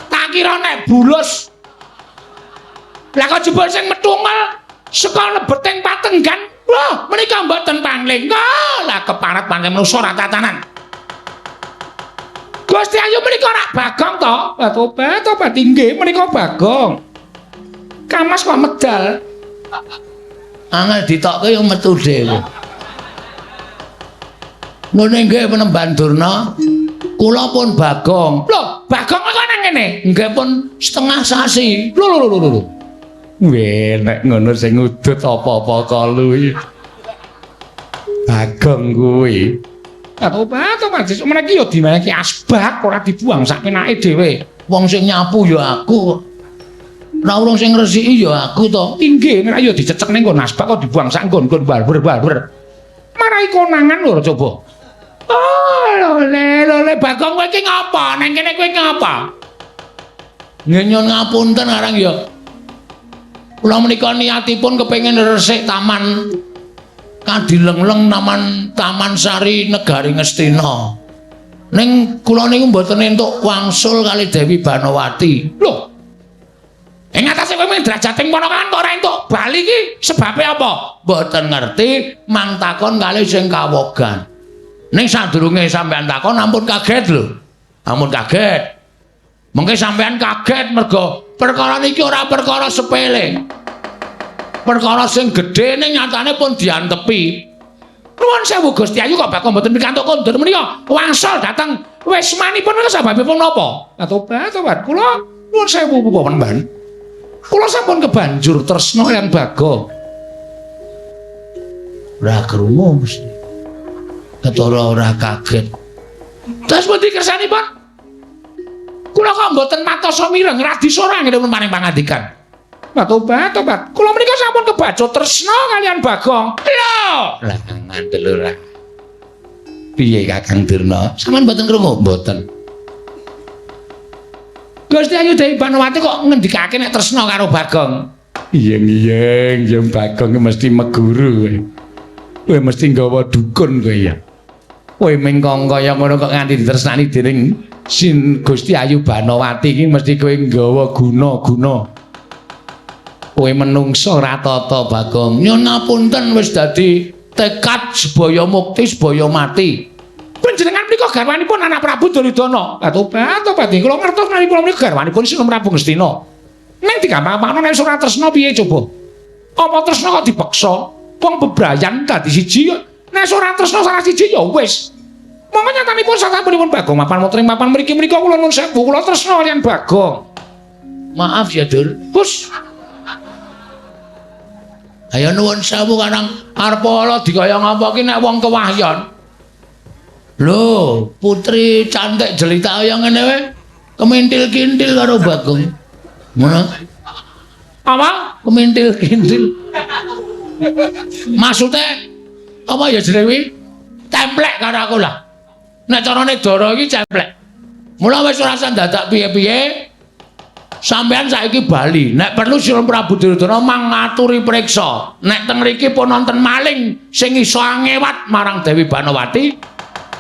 Tak kira nek bulus. Lah kok jebul sing metungel saka lebeting patenggan. Wah, menika mboten panglengga. Lah keparat pancen manusa ora tatanan. Gusti Ayu menika rak Bagong to? Tobat, tobat inggih menika Bagong. Kamas kok medal. Angel ditokke yo metu dhewe. Ngene nggih Panembahan Durna, kula pun Bagong. Lho, Bagong kok nang ngene? Nggih pun setengah sasi. Lho lho lho lho. Weh, nek ngono sing ngudut apa-apa kalu iki. Bagong kuwi. Tobat, tobat, meniki yo dimeneki asbak ora dibuang sak penake dhewe. Wong sing nyapu ya aku. Ora urung sing ngresiki ya aku to. Inggih, nek ya dicecek ning nggon asbak kok dibuang sak nggon-nggon barber-barber. Marai konangan lho coba. Oh, lole, lole Bagong kowe iki ngapa? Nang kene kowe ngapa? Nggih nyuwun ngapunten arang ya. Kula menika niatipun kepengin resik taman Kadilengleng Taman Sari Negari Ngastina. Ning kula niku mboten entuk wangsul kali Dewi Banowati. Lho. Ing atase kowe mung derajating ponakan kok ora entuk bali iki sebabe apa? Mboten ngerti, mang takon kali sing kawogan. Ning sadurunge sampean takon ampun kaget lho. Ampun kaget. Mengke sampean kaget mergo perkara niki ora perkara sepele. Perkara sing gedhe ning nyatane pun diantepi. Nuwun sewu Gusti Ayu kok bakal mboten pikantuk kondur menika wangsul dhateng wismanipun menika sababipun napa? Tobat, tobat. Kula nuwun sewu Panembahan. Kula sampun kebanjur tresna kaliyan Bagong. Ora krungu mesti. Ketara ora kaget. Terus pundi kersanipun? Kula kok mboten matosa mireng radisora ngene pun paring pangandikan. Tobat, tobat. Kula menika sampun kebacut tresna kaliyan Bagong. Lho, lah ngandel ora. Piye Kakang Durna? Sampeyan mboten krungu? Mboten. Gusti Ayu Dewi Banowati kok ngendikake nek tresna karo Bagong? Iyeng-iyeng, yen Bagong mesti meguru kowe. Kowe mesti nggawa dukun kowe ya. Kowe mengkong kaya ngono kok nganti ditresnani dening Sin Gusti Ayu Banowati iki mesti kowe nggawa guna-guna. Kowe menungso ora tata Bagong. Nyuwun ngapunten wis dadi tekad sebaya mukti sebaya mati. Panjenengan menika garwanipun anak Prabu Duryudana. Tobat, tobat. Kula ngertos menawi kula menika garwanipun Sinun Prabu Ngastina. Ning digampang-gampangno nek ora tresna piye coba? Apa tresna kok dipeksa? Wong bebrayan dadi siji nek ora tresna salah siji ya wis. Monggo nyatanipun sasampunipun Bagong mapan wonten ing papan mriki menika kula nuwun sewu kula tresna kaliyan Bagong. Maaf ya, Dur. Hus. Ayo nuwun sewu karang arep ala dikaya ngapa ki nek wong kewahyon. Lho, putri cantik jelita kaya ngene wae kemintil-kintil karo Bagong. Ngono. Apa? Kemintil-kintil. Maksude apa ya jenenge kuwi? Templek karo aku lah. Nek carane dara iki cemplek. Mula wis ora usah dadak piye-piye. Sampeyan saiki bali. Nek perlu Sinun Prabu Duryudana mang ngaturi priksa. Nek teng mriki pun wonten maling sing iso angewat marang Dewi Banowati,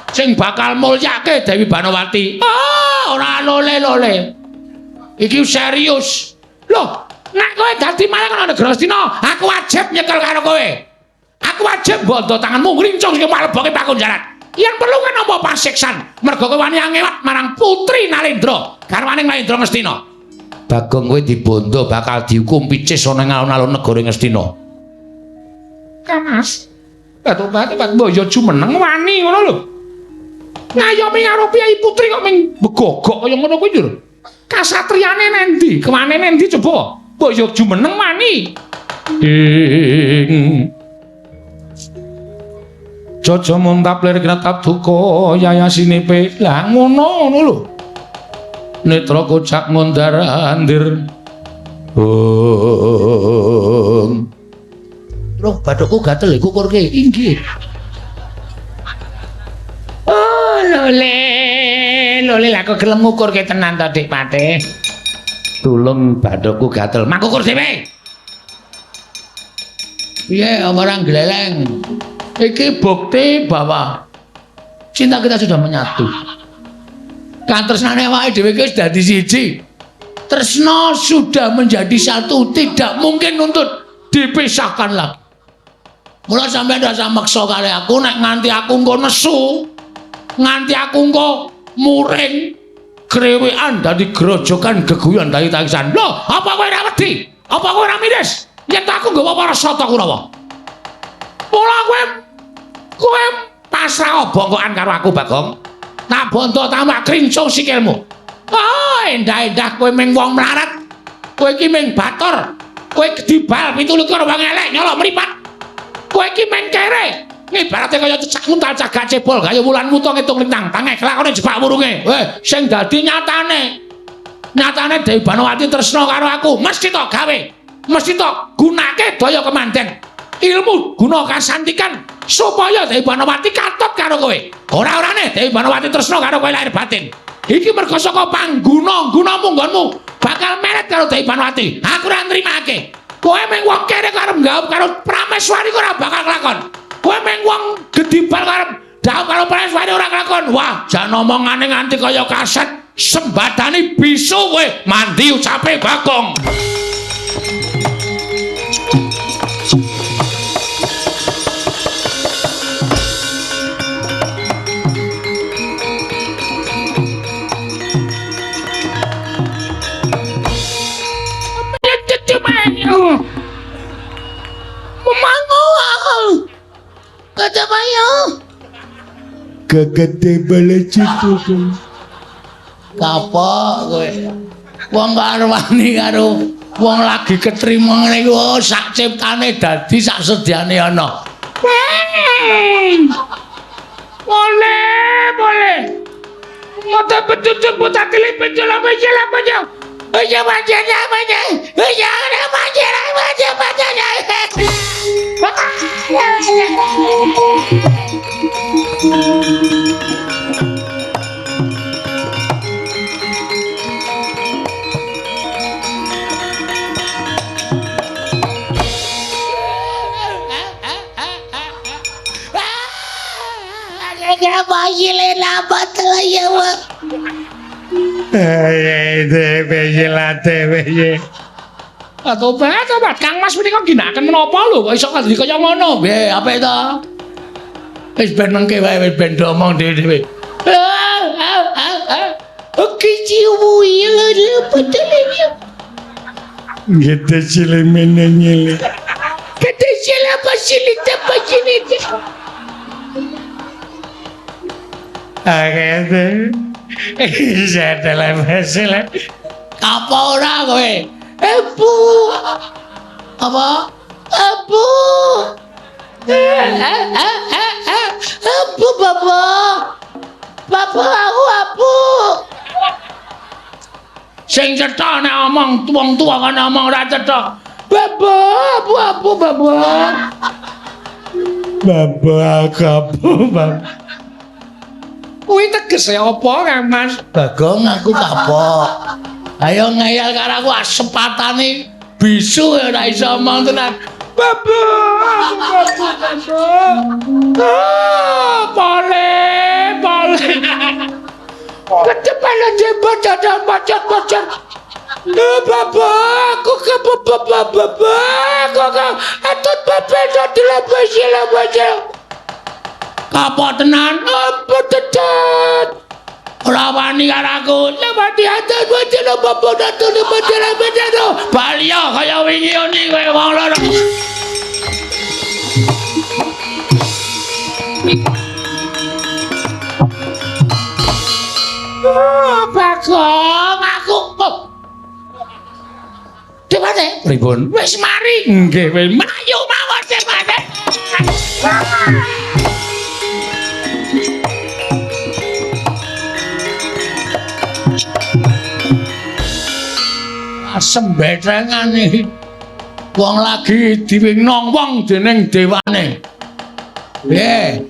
sing bakal mulyake Dewi Banowati. Ah, ora lole-lole. Iki serius. Loh, nek kowe dadi maling ana negara Astina, aku wajib nyekel karo kowe. Aku wajib bondo tanganmu ngrincung sing maleboke pakunjaran. Yen perlu kan nampa pasiksan, mergo kowe wani angewat marang Putri Nalendra, garwane Nalendra Ngastina. Bagong kowe dibondo bakal dihukum picis ana ing alun-alun negara Ngastina. Kamas. Batu-batu mbok ya jumeneng wani ngono lho. Ngayomi karo Piyai Putri kok ming begogok kaya ngono kuwi lho. Kasatriyane nendi? Kewane nendi coba? Mbok ya jumeneng wani. Ing Jojo muntap lir kretap duka yayasinipe. Lah ngono ngono lho. Netra kocak ngundar andir. Ong. Terus bathukku gatel kukurke. Inggih. Oh, lole, lole lah kok gelem ngukurke tenan to, Dik Patih. Tulung bathukku gatel. Mak kukur dhewe. Piye ora gleleng. Iki bukti bahwa cinta kita sudah menyatu. Katresnane awake dhewe iki wis dadi siji. Tresna sudah menjadi satu, tidak mungkin untuk dipisahkan lagi. Mula sampeyan rasa maksa kali aku nek nganti aku engko nesu, nganti aku engko muring krewekan dadi grojokan geguyon dadi tangisan. Lho, apa kowe ora wedi? Apa kowe ora miris? Yen aku nggawa para sata Kurawa. Mula kowe pasrah bongkokan karo aku, Bagong. Tak bonto tambah krincung sikilmu. Oh, endah-endah kowe ming wong melarat. Kowe iki ming bator. Kowe gedibal 27 wong elek nyolok mripat. Kowe iki ming kere. Ibarate kaya cecak nguntal cagak cebol kaya wulan wuta ngitung lintang. Tangeh kelakone jebak wurunge. Weh, sing dadi nyatane. Nyatane Dewi Banowati tresna karo aku, mesti tok gawe. Mesti tok gunake daya kemanten. Ilmu guna kasantikan supaya Dewi Banowati katut karo kowe. Ora-orane Dewi Banowati tresna karo kowe lahir batin. Iki mergo saka pangguna-gunamu nggonmu bakal meret karo Dewi Banowati. Aku ora nrimake. Kowe mung wong kere karo nggawup karo Prameswari ora bakal kelakon. Kowe mung wong gedibal karo dhawup karo Prameswari ora kelakon. Wah, jan omongane nganti kaya kaset sembadani bisu kowe. Mandi ucape Bagong. Gegede balecitu. Kapok kowe. Wong karo wani karo wong lagi ketrima ngene iku sak ciptane dadi sak sedyane ana. Boleh, boleh. Mata petunjuk buta kelip penjela penjela penjela. Ojo panjana panjana. Ojo panjana panjana panjana. Tobat, tobat. Kang Mas menika ginakaken menapa lho kok iso dadi kaya ngono? Piye, apik to? Wis ben mengke wae, wis ben omong dhewe-dhewe. Oke, ciwu iya petele. Gede cilimene nyile. Gede cile apa cilite apa cilite. Agede. Setele mesele. Apa ora kowe? Ebu. Apa? Ebu. Abu bapak. Bapak aku abu. Sing cetha nek omong wong tuwa kan omong ora cetha. Bapak, abu abu bapak. Bapak aku abu bapak. Kuwi tegese apa Kang Mas? Bagong aku kapok. Ayo ngeyel karo aku asepatane bisu ora iso omong tenan. Bapak, bapak, bapak. Ah, boleh, boleh. Kecepatan jebot dadan bacot-bacot. Bapak, aku ke bapak, bapak, aku ke atut bapak dadan bacot bacot. Kapok tenan, apa tetet? Ora wani karo aku. Lewati atut bacot bapak dadan bacot bacot. Bali kaya wingi oni kowe wong loro. Oh, Bagong, aku kok. Dewate, pripun? Wis mari. Nggih, wis mlayu mawon dewate. Asem betrengane. Wong lagi diwinong wong dening dewane. Piye?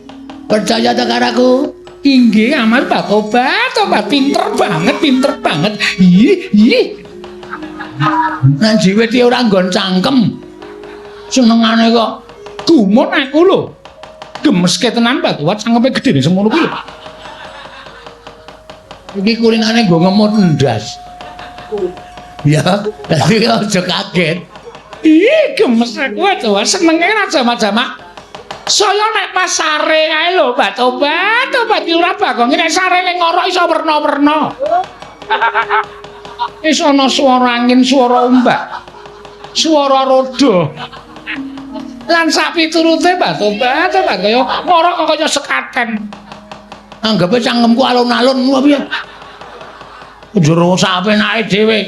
Percaya ta karo aku? Inggih, Amar Bakobat, tobat pinter banget, pinter banget. Ih, ih. Nang jiwit ora nggon cangkem. Senengane kok gumun aku lho. Gemeske tenan Bakobat cangkeme gedene semono kuwi lho. Iki kulinane nggo ngemut ndas. Ya, dadi aja kaget. Ih, gemes aku aja senenge ra jamak-jamak. Saya nek pas sare kae lho, Batobat, tobat ki ora Bagong nek sare ning ngorok iso werna-werna. Iso ana swara angin, swara ombak, swara roda. Lan sak piturute Batobat, tobat kaya ngorok kok kaya sekaten. Anggepe cangkemku alun-alun apa piye? Jero sapenake dhewe.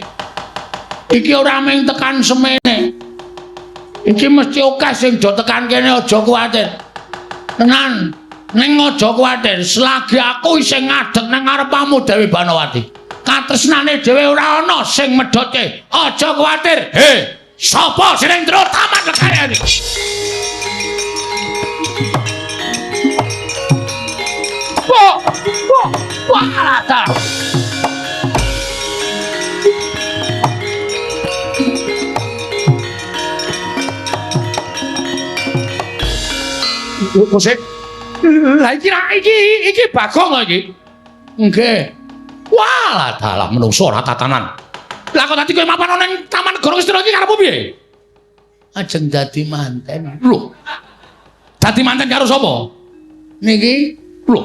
Iki ora mung tekan semene. Iki mesti akeh sing do tekan kene, aja kuwatir. Tenan, ning aja kuwatir, selagi aku isih ngadeg nang ngarepamu Dewi Banowati. Katresnane dhewe ora ana sing medhotke. Aja kuwatir. He, sapa sing ning jero taman negara iki? Wah, wah, wah, ta. Kosek. Lah iki iki Bagong kok iki. Nggih. Wah, dalah menungso ora tatanan. Lah kok dadi kowe mapan ning Taman Negara Ngastina iki karepmu piye? Ajeng dadi manten. Lho. Dadi manten karo sapa? Niki. Lho,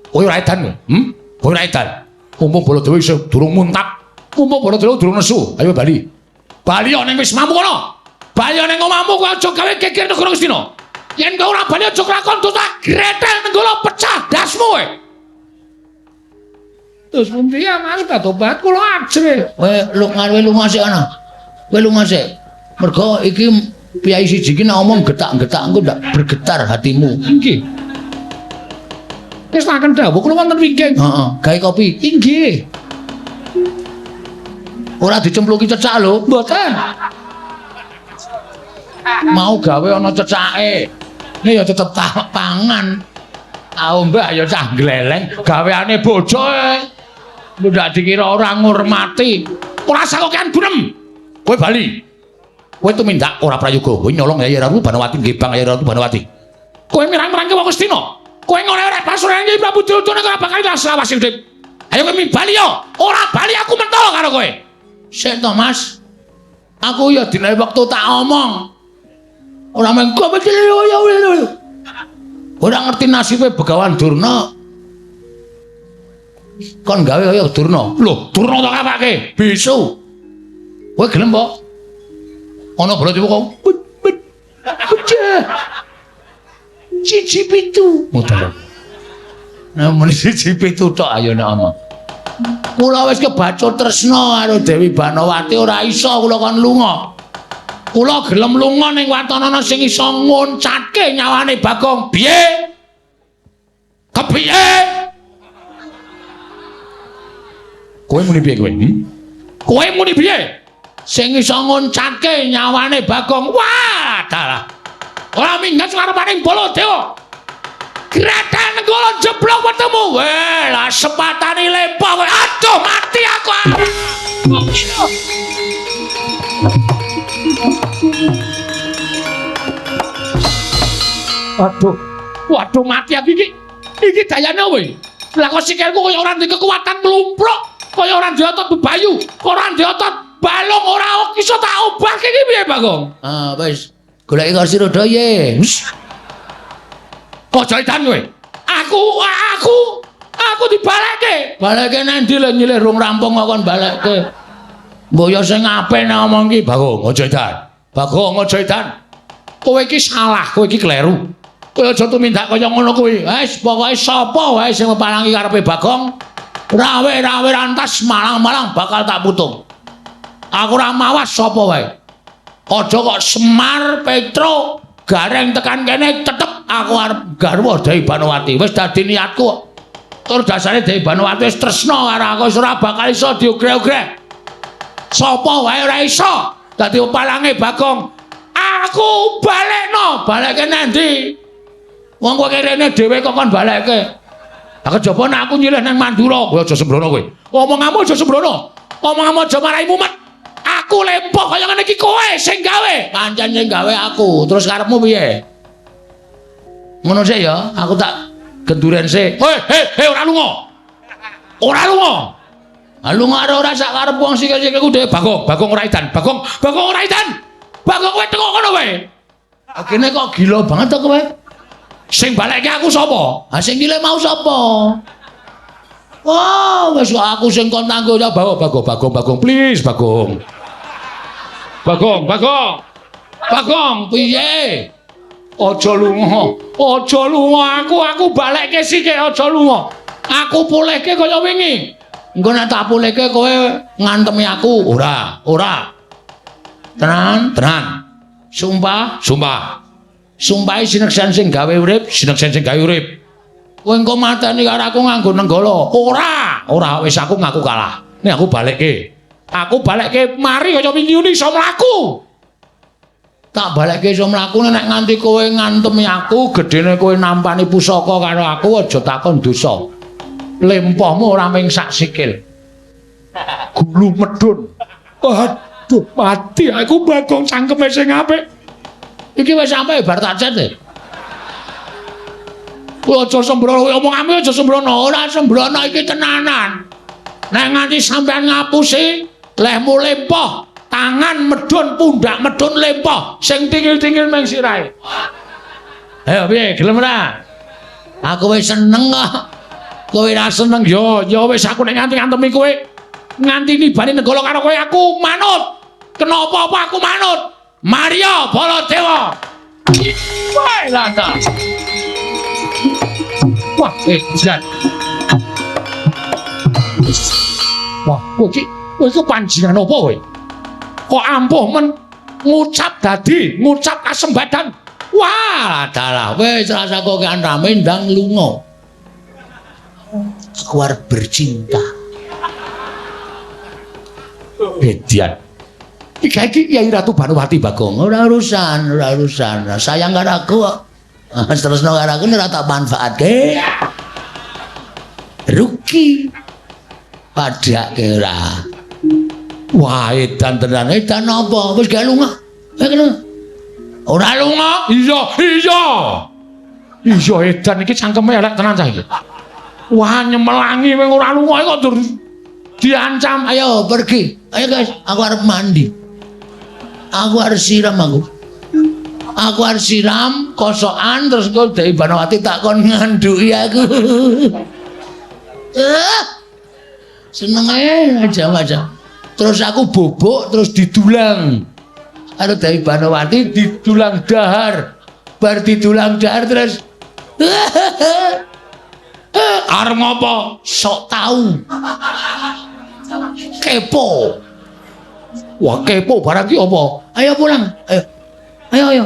kowe ora edan kowe? Hm? Kowe ora edan. Mumpung Baladewa isih durung muntap. Mumpung Baladewa durung nesu. Ayo bali. Bali ning wismamu kono. Bali ning omahmu kowe aja gawe geger negara Ngastina. Yen kowe ora bali aja kelakon terus tak gretel nenggala pecah dasmu kowe. Terus pundi ya Mas batobat kula ajrih. Kowe lunga lunga sik ana. Kowe lunga sik. Mergo iki piyai siji iki nek omong getak-getak engko ndak bergetar hatimu. Nggih. Wis laken dawuh kula wonten wingking. Heeh, gawe kopi. Inggih. Ora dicempluki cecak lho. Mboten. Mau gawe ana cecake. Ini ya tetep tak pangan. Tau mbah ya cah gleleng gaweane bojo e. Ndak dikira ora ngurmati. Ora sakokean gunem. Kowe bali. Kowe tumindak ora prayoga. Kowe nyolong Yayi Ratu Banowati nggih Bang Yayi Ratu Banowati. Kowe mirang-mirangke wong Ngastina. Kowe ngorek-orek pasuran Kyai Prabu Duryudana ora bakal selawase urip. Ayo kowe bali yo. Ora bali aku mentol karo kowe. Sik to Mas. Aku ya dinae wektu tak omong. Ora mengko ora ngerti nasibe Begawan Durna. Kon gawe kaya Durna. Lho, Durna tok apake? Bisu. Kowe gelem kok? Ana Baladewa kok. Pecah. Siji pitu. Muter. Nah, muni siji pitu tok ayo nek omong. Kula wis kebacut tresna karo Dewi Banowati ora iso kula kon lunga. Kula gelem lunga ning watanana sing iso ngoncatke nyawane Bagong. Piye? Kepiye? Kowe muni piye kowe? Hmm? Kowe muni piye? Sing iso ngoncatke nyawane Bagong. Wah, dalah. Ora minggat arepane Baladewa. Gretel nenggala jeblok wetemu. Weh, lah sepatane lempoh kowe. Aduh, mati aku. Aduh. Waduh, mati aku iki. Iki dayane kowe. Lah kok sikilku kaya ora duwe kekuatan mlumpruk, kaya ora duwe otot bebayu, ora duwe otot balung, ora iso tak obahke iki piye, Bagong? Ah, wis. Goleki kursi roda ye. Aja edan kowe. Aku dibalekke. Balekke nang ndi lho nyilih rung rampung kok kon balekke. Mbok ya sing apik nek omong iki, Bagong, aja edan. Bagong, aja edan. Kowe iki salah, kowe iki kleru. Kowe aja tumindak kaya ngono kuwi. Wis pokoke sapa wae sing meparangi karepe Bagong, rawe-rawe rantas malang-malang bakal tak putung. Aku ora mawas sapa wae. Aja kok Semar, Petro, Gareng tekan kene tetep aku arep garwa Dewi Banowati. Wis dadi niatku. Tur dasare Dewi Banowati wis tresna karo aku, wis ora bakal iso diogreh-ogreh. Sapa wae ora iso dadi palange Bagong. Aku balekno, balekke nang ndi? Wong kowe rene dhewe kok kon balekke. Lah kejaba nek aku nyilih nang Mandura, kowe aja sembrono kowe. Omonganmu aja sembrono. Omonganmu aja marai mumet. Aku lempoh kaya ngene iki kowe sing gawe. Pancen sing gawe aku. Terus karepmu piye? Ngono sik ya, aku tak genduren sik. Hei, hei, hei, ora lunga. Ora lunga. Ha lunga karo ora sak karep wong sikil-sikilku dhewe. Bagong, Bagong ora edan. Bagong, Bagong ora edan. Bagong kowe tengok kono kowe. Kene kok gila banget to kowe. Sing balekke aku sapa? Ha sing gile mau sapa? Wah, wis kok aku sing kon tanggo ya Bagong, Bagong, Bagong, Bagong, please Bagong. Bagong, Bagong. Bagong, piye? Aja lunga. Aja lunga aku balekke sithik aja lunga. Aku pulihke kaya wingi. Engko nek tak pulihke kowe ngantemi aku. Ora, ora. Tenan, tenan. Sumpah, sumpah. Sumpahe sineksen sing gawe urip, sineksen sing gawe urip. Kowe engko mateni karo aku nganggo nenggala. Ora, ora wis aku ngaku kalah. Nek aku balekke. Aku balekke mari kaya wingi iso mlaku. Tak balekke iso mlaku nek nganti kowe ngantemi aku, gedene kowe nampani pusaka karo aku aja takon dosa. Lempohmu ora ming sak sikil. Gulu medhun. Aduh, mati aku Bagong cangkeme sing apik. Iki wis sampe bar tak cet. Kowe aja sembrono, omonganmu aja sembrono, ora sembrono iki tenanan. Nek nganti sampean ngapusi, lehmu lempoh, tangan medhun, pundak medhun lempoh, sing tingil-tingil meng sirahe. Ayo piye, gelem ora? Aku wis seneng kok. Kowe ora seneng ya, ya wis aku nek nganti ngantemi kowe, nganti nibani negala karo kowe aku manut. Kenapa apa aku manut? Maria Baladewa. Wah, lata. Wah, edan. Wah, kowe iki kowe iku panjenengan apa kowe? Kok ampuh men ngucap dadi, ngucap kasembadan. Wah, dalah wis rasa kok kan rame ndang lunga. Aku arep bercinta. Edian. Iki iki Kyai Ratu Banowati Bagong. Ora urusan, ora urusan. Sayang karo aku kok. Terusno karo aku ora tak manfaatke. Rugi. Padake ora. Wah, edan tenan. Edan apa? Wis gak lunga. Ora lunga? Iya, iya. Iya edan iki cangkeme elek tenan cah iki. Wah, nyemelangi wong ora lunga kok dur diancam. Ayo pergi. Ayo guys, aku arep mandi. Aku harus siram aku. Aku harus siram kosokan terus kok Dewi Banowati tak kon nganduki aku. Seneng aja aja. Terus aku bobok terus didulang. Karo Dewi Banowati didulang dahar. Bar didulang dahar terus arep ngopo? Sok tahu. Kepo. Wah, kepo barang ki apa? Ayo pulang. Ayo. Ayo ayo.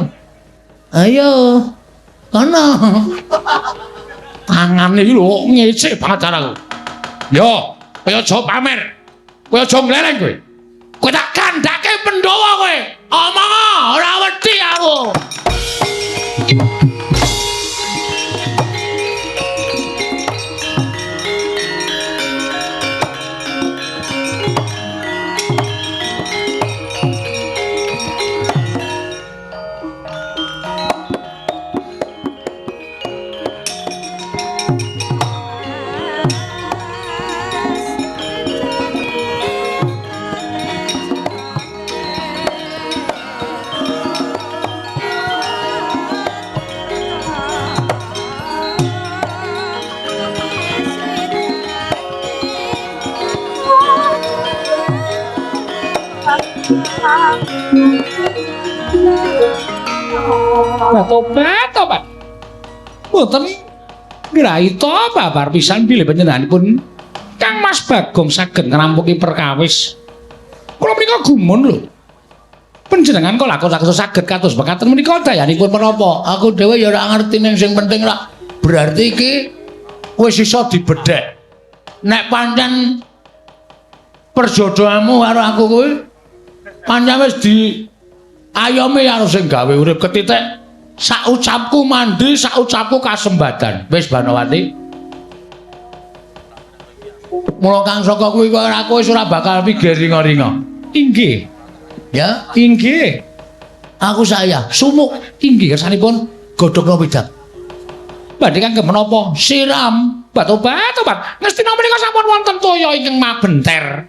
Ayo. Kono. Tangane iki lho ngecek banget aku. Yo, kowe aja pamer. Kowe aja ngleleng kowe. Kowe tak kandhake Pandhawa kowe. Omong ora wedi aku. Tobat, tobat. Mboten ngraita babar pisan bilih panjenenganipun Kang Mas Bagong saged ngrampungi perkawis. Kula menika gumun lho. Panjenengan kok lakon saged kados mekaten menika dayanipun menapa? Aku dhewe ya ora ngerti ning sing penting lak berarti iki wis iso dibedhek. Nek pancen perjodohanmu karo aku kuwi pancen wis di ayomi karo sing gawe urip ketitik. Saucapku mandi, saucapku kasembadan. Wis Banowati. Mula Kang Saka kuwi kok aku wis ora bakal pikir ringa-ringa. Inggih. Ya, inggih. Aku saya sumuk inggih kersanipun godhogno wedang. Badhe kangge menapa? Siram. Batobat, obat. Ngestina menika sampun wonten toya ingkang mabenter.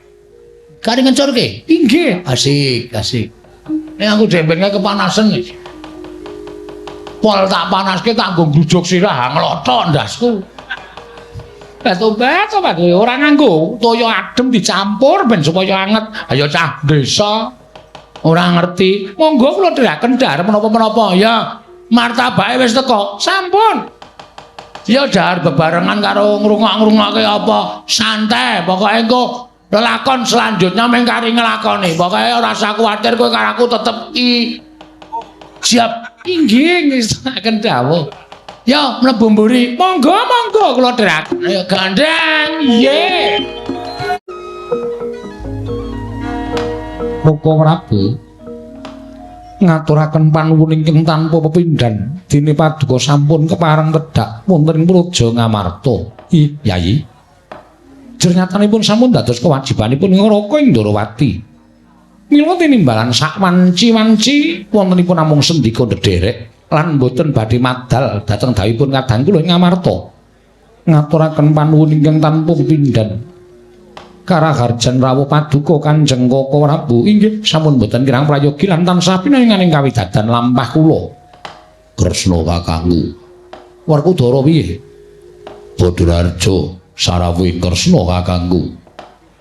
Kari ngencurke? Inggih. Asik, asik. Nek aku dembenge kepanasan iki. Pol tak panaske tak nggo ngrujuk sirah nglothok ndasku. Batobat, obat ora nganggo toya adem dicampur ben supaya anget. Ayo cah desa ora ngerti. Monggo kula dherekaken dhahar menapa-menapa. Ya, martabake wis teko. Sampun. Ya dhahar bebarengan karo ngrungok-ngrungokke apa. Santai, pokoke engko lelakon selanjutnya mung kari nglakoni. Pokoke ora usah kuwatir kowe karo aku tetep i siap. Inggih ngestokaken dawuh. Ya mlebu mburi. Monggo monggo kula dherekaken. Ayo gandeng. Nggih. Koko Prabu ngaturaken panuwun ingkang tanpa pepindhan dene paduka sampun kepareng tedhak wonten ing Praja Ngamarta. Ih, Yayi. Jernyatanipun sampun dados kewajibanipun Raka ing Ndorowati. Mila tinimbalan sak wanci-wanci wontenipun namung sendika ndederek lan boten badhe madal dhateng dawuhipun kadang kula ing Ngamarta. Ngaturaken panuwun ingkang tanpa pepindhan. Karaharjan rawuh paduka Kanjeng Koko Prabu inggih sampun boten kirang prayogi lan tansah pinaringan ing kawidadan lampah kula. Kresna kakangku. Werkudara piye? Badararja sarawuhing Kresna kakangku.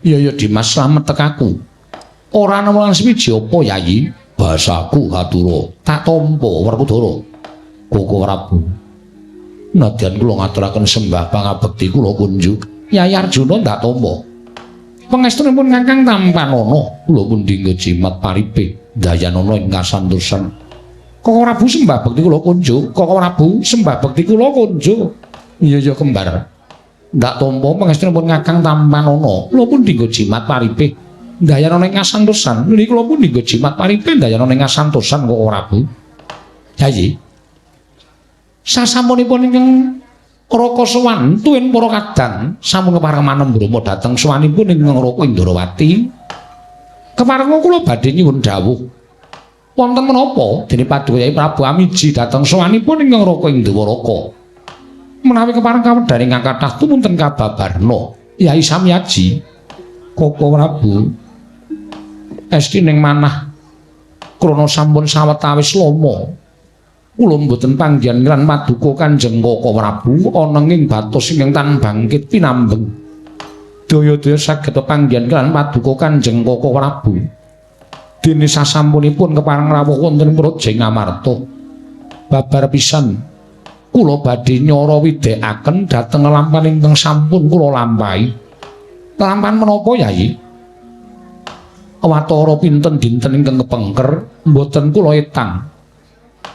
Iya ya Dimas slamet tekaku. Ora ana lan suwiji apa Yayi? Basaku katura. Tak tampa Werkudara. Koko Prabu. Nadyan kula ngaturaken sembah pangabekti kula kunjuk. Yayi Arjuna ndak tampa. Pangestunipun Kakang tampanana, kula pundi jimat paripe dayanana ing kasantosan. Koko Prabu sembah bekti kula kunjuk, Koko Prabu sembah bekti kula kunjuk. Iya ya kembar. Ndak tampa pangestunipun Kakang tampanana, kula pundi jimat paripe dayanana ing kasantosan. Niki kula pundi jimat paripe dayanana ing kasantosan Koko Prabu. Yayi. Sasampunipun ingkang Raka sowan tuwin para kadang sampun kepareng manembrama dhateng sowanipun ingkang Raka Indrawati. Kepareng kula badhe nyuwun dawuh. Wonten menapa dene paduka Yai Prabu Amiji dhateng sowanipun ingkang Raka Indrawaka. Menawi kepareng kawedhar ingkang kathah tumunten kababarna Yai Samyaji Koko Prabu esti ning manah krana sampun sawetawis lama. Kula mboten panggihan lan paduka Kanjeng Koko Prabu ana ing batos ingkang tan bangkit pinambeng. Daya-daya saged panggihan lan paduka Kanjeng Koko Prabu. Dene sasampunipun kepareng rawuh wonten Praja Ngamarta. Babar pisan kula badhe nyara widhekaken dhateng lampahan ingkang sampun kula lampahi. Lampahan menapa Yayi? Watara pinten dinten ingkang kepengker mboten kula etang.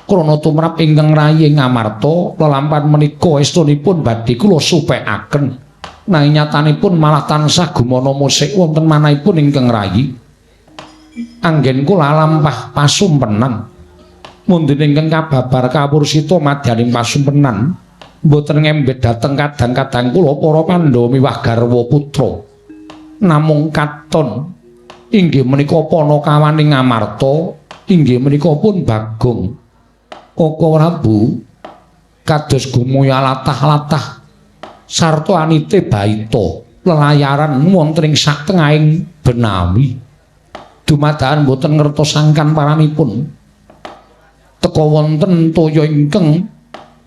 Krana tumrap ingkang rayi Ngamarta lelampahan menika estunipun badhe kula supekaken nanging nyatanipun malah tansah gumana musik wonten manahipun ingkang rayi. Anggen kula lampah pasumpenan mundine ingkang kababar kawursita madyaning pasumpenan mboten ngembet dhateng kadang-kadang kula para Pandhawa miwah garwa putra namung katon inggih menika panakawaning Ngamarta inggih menika pun Bagong Koko Prabu kados gumaya latah-latah sarta anite baita lelayaran wonten ing satengahing benawi dumadakan boten ngertos sangkan paranipun teka wonten toya ingkang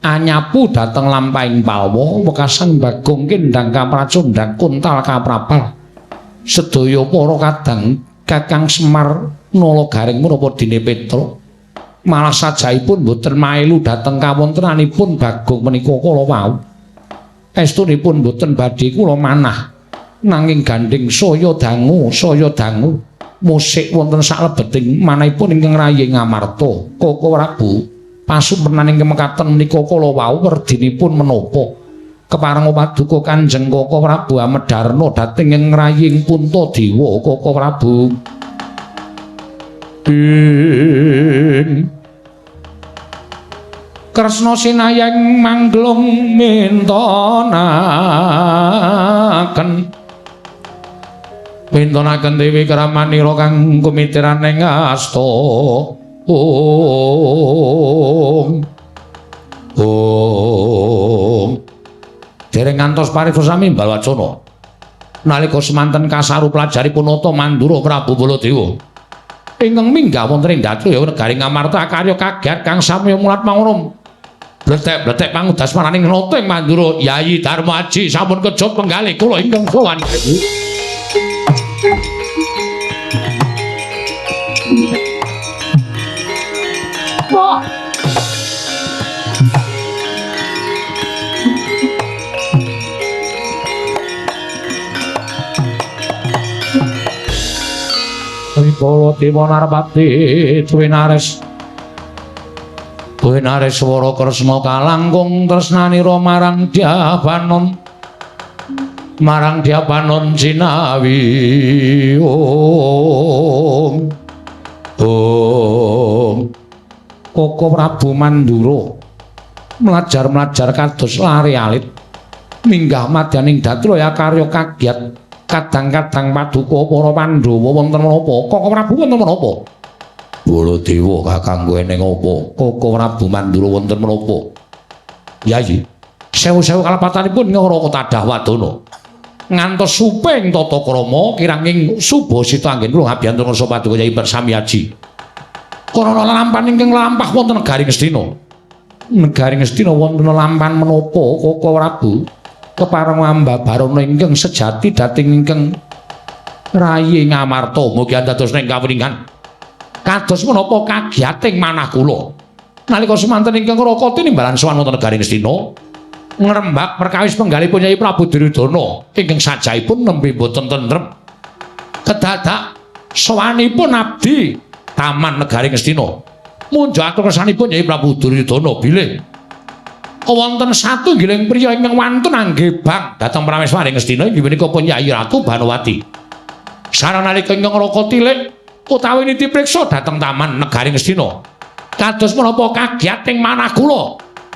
anyapu dhateng lampahing palwa wekasan Bagong kendhang kapracondhang kuntal kaprapal sedaya para kadang Kakang Semar Nala Garing menapa dene Petruk malah sajaipun boten maelu dhateng kawontenanipun Bagong menika kala wau. Estunipun boten badhe kula manah nanging gandheng saya dangu musik wonten saklebeting manahipun ingkang rayi Ngamarta. Koko Prabu pasumpenan ingkang mekaten menika kala wau werdinipun menapa? Kepareng paduka Kanjeng Koko Prabu amedharna dhateng ing raying Puntadewa Koko Prabu. Ing Kresna sinayang mangglung mintonaken mintonaken dewi kramanira kang kumitiran ing asta. Om Om dereng ngantos paripurna sami balwacana nalika semanten kasaru pelajaripun Nata Mandura Prabu Baladewa ingkang minggah wonten ing Datraya negari Ngamarta akarya kaget kang samya mulat mangurum bletek-bletek pangudas maraning nata ing Mandura Yayi Darmaji sampun kejot penggalih kula ingkang sowan. Wah. Rikala Dewa Narpati Twinares Twinareswara Kresna kalangkung tresnanira marang Dyabanon. Marang diapanon cinawi. Om Om. Koko Prabu Mandura mlajar-mlajar kados lare alit minggah madyaning datraya karya kagiat kadang-kadang paduka para Pandhawa wonten menapa? Koko Prabu wonten menapa? Baladewa kakangku eneng apa? Koko Prabu Mandura wonten menapa? Yayi, sewu-sewu kalepatanipun ngara tadah wadana. Ngantos suping tata krama kiranging subasita anggen kula ngabiyantu ngrasa paduka Yai Samyaji. Karana lampahan ingkang lampah wonten negari Ngastina. Negari Ngastina wonten lampahan menapa Koko Prabu? Kepareng ambabarana ingkang sejati dhateng ingkang rayi Ngamarta. Mugi dados ing kawuningan. Kados menapa kagiyating manah kula. Nalika semanten ingkang Raka tinimbalan sowan wonten negari Ngastina, ngrembak perkawis penggalipun Yai Prabu Duryudana ingkang sajahipun nembe boten tentrem. Kedadak sowanipun abdi taman negari Ngastina. Munjuk atur kersanipun Yai Prabu Duryudana bilih wonten satunggiling priya ingkang wantun angge bang dhateng prameswari Ngastina inggih punika pun Yai Ratu Banowati. Sareng nalika ingkang Raka tilik utawi niti priksa dhateng taman negari Ngastina. Kados menapa kagiyating manah kula?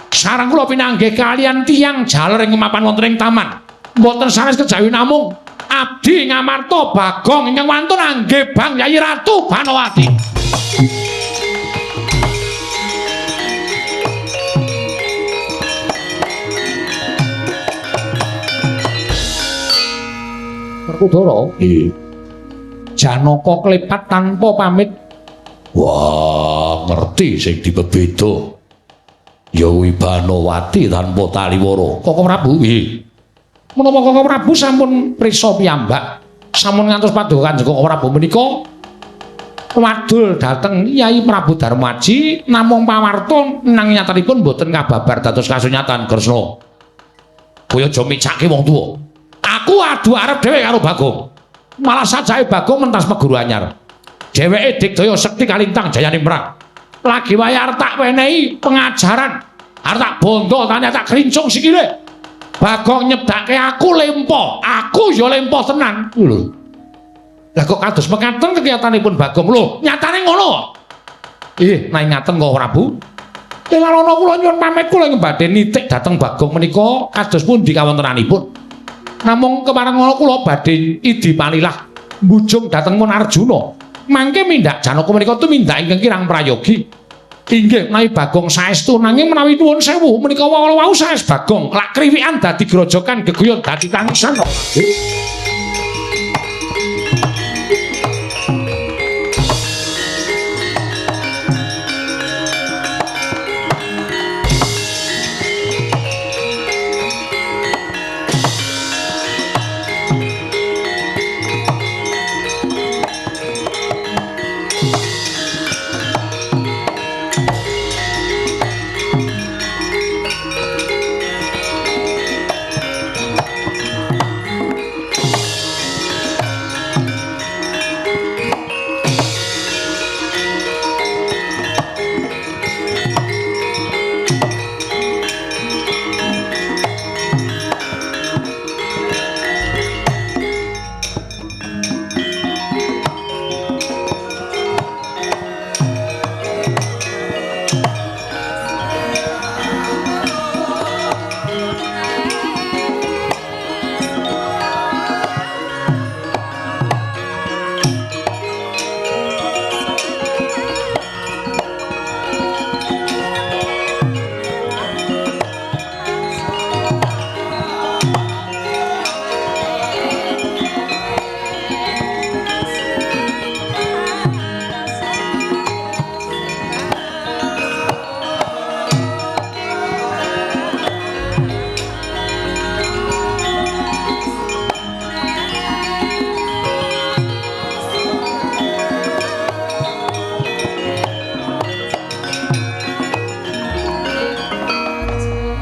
Sareng kula pinanggih kaliyan tiyang jaler ing mapan wonten ing taman. Mboten sanes kejawi namung abdi Ngamarta Bagong ingkang wantun angge bang Yai Ratu Banowati. Werkudara, nggih. Janaka klepat tanpa pamit. Wah, ngerti sing dipebeda. Ya kuwi Banowati tanpa taliwara. Koko Prabu, nggih. Menapa Koko Prabu sampun prisa piyambak, sampun ngantos paduka Kanjeng Koko Prabu menika wadul dhateng Yai Prabu Darmaji namung pawarta nang nyatanipun boten kababar dados kasunyatan Kresna. Kowe aja micake wong tuwa. Aku adu arep dhewe karo Bagong. Malah sajae Bagong mentas peguru anyar. Dheweke digdaya sekti kalintang jayane perang. Lagi wae arep tak wenehi pengajaran, arep tak bondo tanya tak krincung sikile. Bagong nyebdake aku lempo, aku ya lempo tenan. Lho. Lah kok kados mekaten kegiatanipun Bagong lho, nyatane ngono. Ih, nek ngaten kok Prabu. Lha kula nyuwun pamit kula ing badhe nitik dhateng Bagong menika kados pundi kawontenanipun. Namung kepareng ngono kula badhe idi palilah mbujung dhateng Mun Arjuna. Mangke mindak Janaka menika tumindak ingkang kirang prayogi. Inggih menawi Bagong saestu nanging menawi nuwun sewu menika wau saes Bagong lak kriwikan dadi grojokan geguyon dadi tangisan.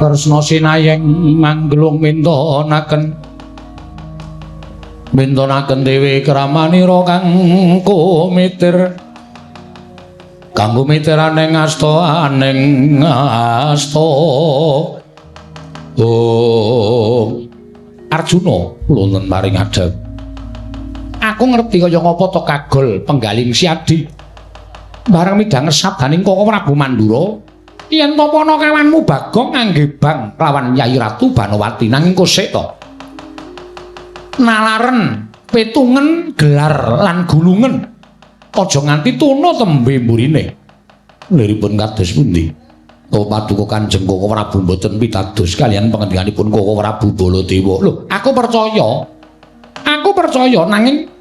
Kresna sinayeng manggelung mintonaken mintonaken dewe kramanira kang kumitir kanggo mitiraning asta aning asta. Oh Arjuna, Kula wonten paring adhep. Aku ngerti kaya ngapa to kagol penggaling Siadi. Bareng midhanget sabdaning Koko Prabu Mandura, yen to panakawanmu Bagong ngangge bang lawan Yai Ratu Banowati nanging kosek to. Nalaren, petungen, gelar lan gulungen. Aja nganti tuna tembe mburine. Liripun kados pundi? Oh paduka Kanjeng Koko Prabu mboten pitados kaliyan pangendikaanipun Koko Prabu Baladewa. Lho, aku percaya. Aku percaya nanging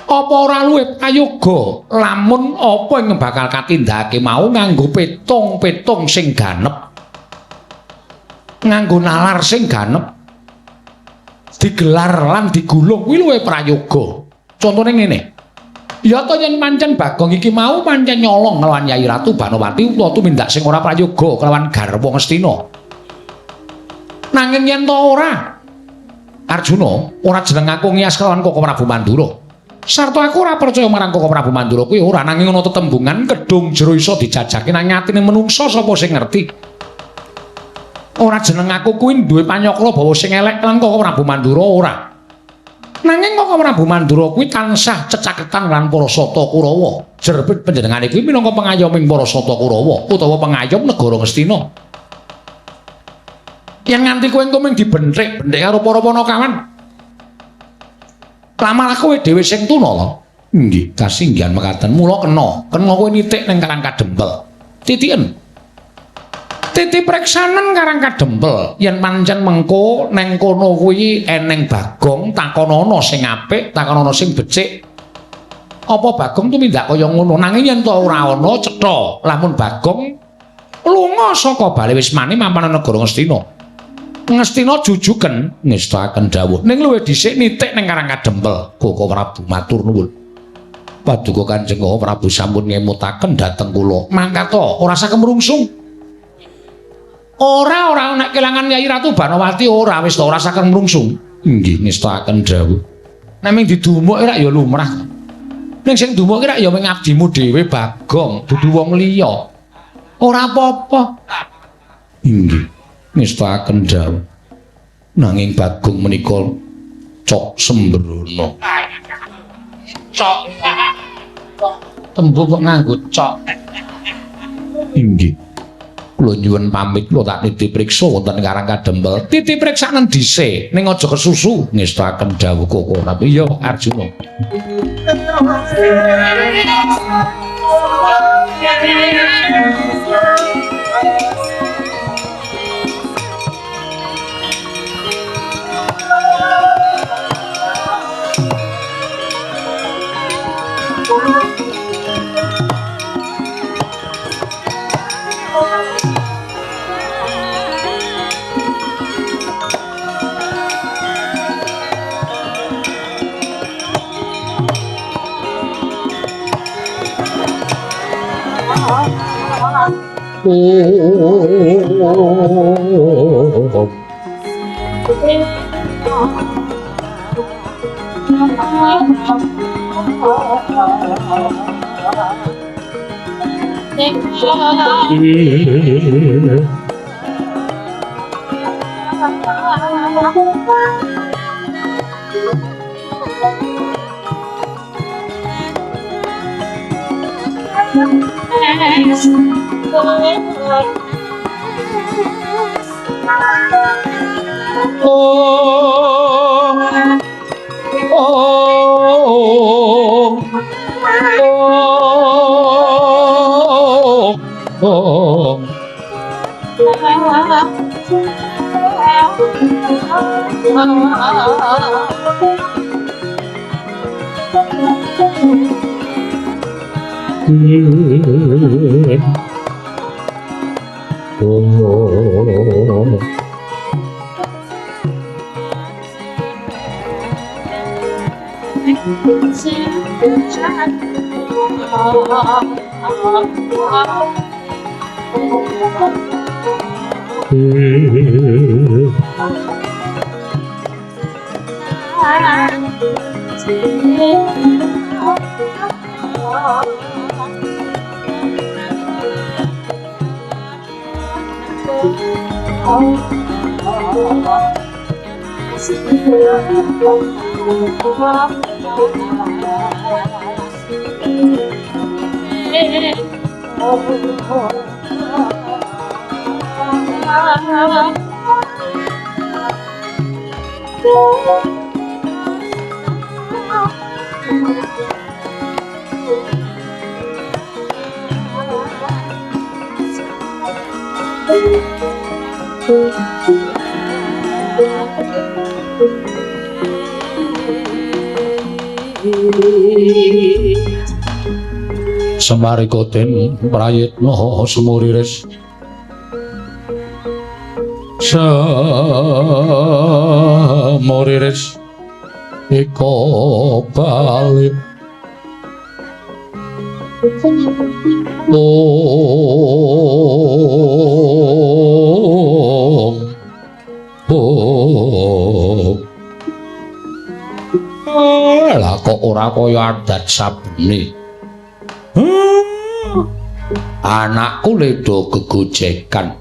apa ora luwih prayoga lamun apa ing bakal katindakake mau nganggo petung-petung sing ganep. Nganggo nalar sing ganep. Digelar lan digulung kuwi luwih prayoga. Contone ngene. Ya to yen pancen Bagong iki mau pancen nyolong nglawan Yai Ratu Banowati utawa tumindak sing ora prayoga kelawan garwa Ngastina. Nanging yen to ora Arjuna, ora jeneng aku ngiyas kelawan Koko Prabu Mandura. Sarta aku ora percaya marang Koko Prabu Mandura kuwi ora, nanging ana tetembungan kedung jero iso dijajake nang atine menungsa sapa sing ngerti. Ora jeneng aku kuwi duwe panyakra bahwa sing elek lan Koko Prabu Mandura ora. Nanging Koko Prabu Mandura kuwi tansah cecaketan lan para Sata Kurawa. Jer panjenengane kuwi minangka pengayoming para Sata Kurawa utawa pengayom negara Ngastina. Yen nganti kowe engko mung dibenthik-benthik karo para panakawan. Lamalah kowe dhewe sing tuna to. Nggih, kasinggihan mekaten. Mula kena, kena kowe nitik ning Karang Kadempel. Titiken. Titi preksanen Karang Kadempel. Yen pancen mengko neng kono kuwi eneng Bagong, takonono sing apik, takonono sing becik. Apa Bagong tumindak kaya ngono? Nanging yen to ora ana cetha, lamun Bagong lunga saka Bale Wismane mapan negara Ngastina. Ngastina jujuken ngestakaken dawuh. Ning luwih dhisik nitik ning Karang Kadempel. Koko Prabu matur nuwun. Paduka Kanjeng Koko Prabu sampun ngemutaken dhateng kula. Mangkat to, ora usah kemrungsung. Ora ora nek kelangan Yai Ratu Banowati ora wis to ora usah kemrungsung. Nggih ngestakaken dawuh. Nek ming didumuk rak ya lumrah. Ning sing dumuk rak ya ming abdimu dhewe Bagong, dudu wong liya. Ora apa-apa. Nggih ngestakaken dawuh. Nanging Bagong menika cok sembrono. Cok. Tembung kok nganggo cok. Inggih. Kula nyuwun pamit, kula tak niti priksa wonten Karang Kadempel. Titi priksanen dhisik, ning aja kesusu ngestakaken dawuh Koko. Tapi iya Arjuna. Semarika den prayitna semuriris semuriris ika bali om om lah kok ora kaya adat sabene. Anakku ledo gegojekan.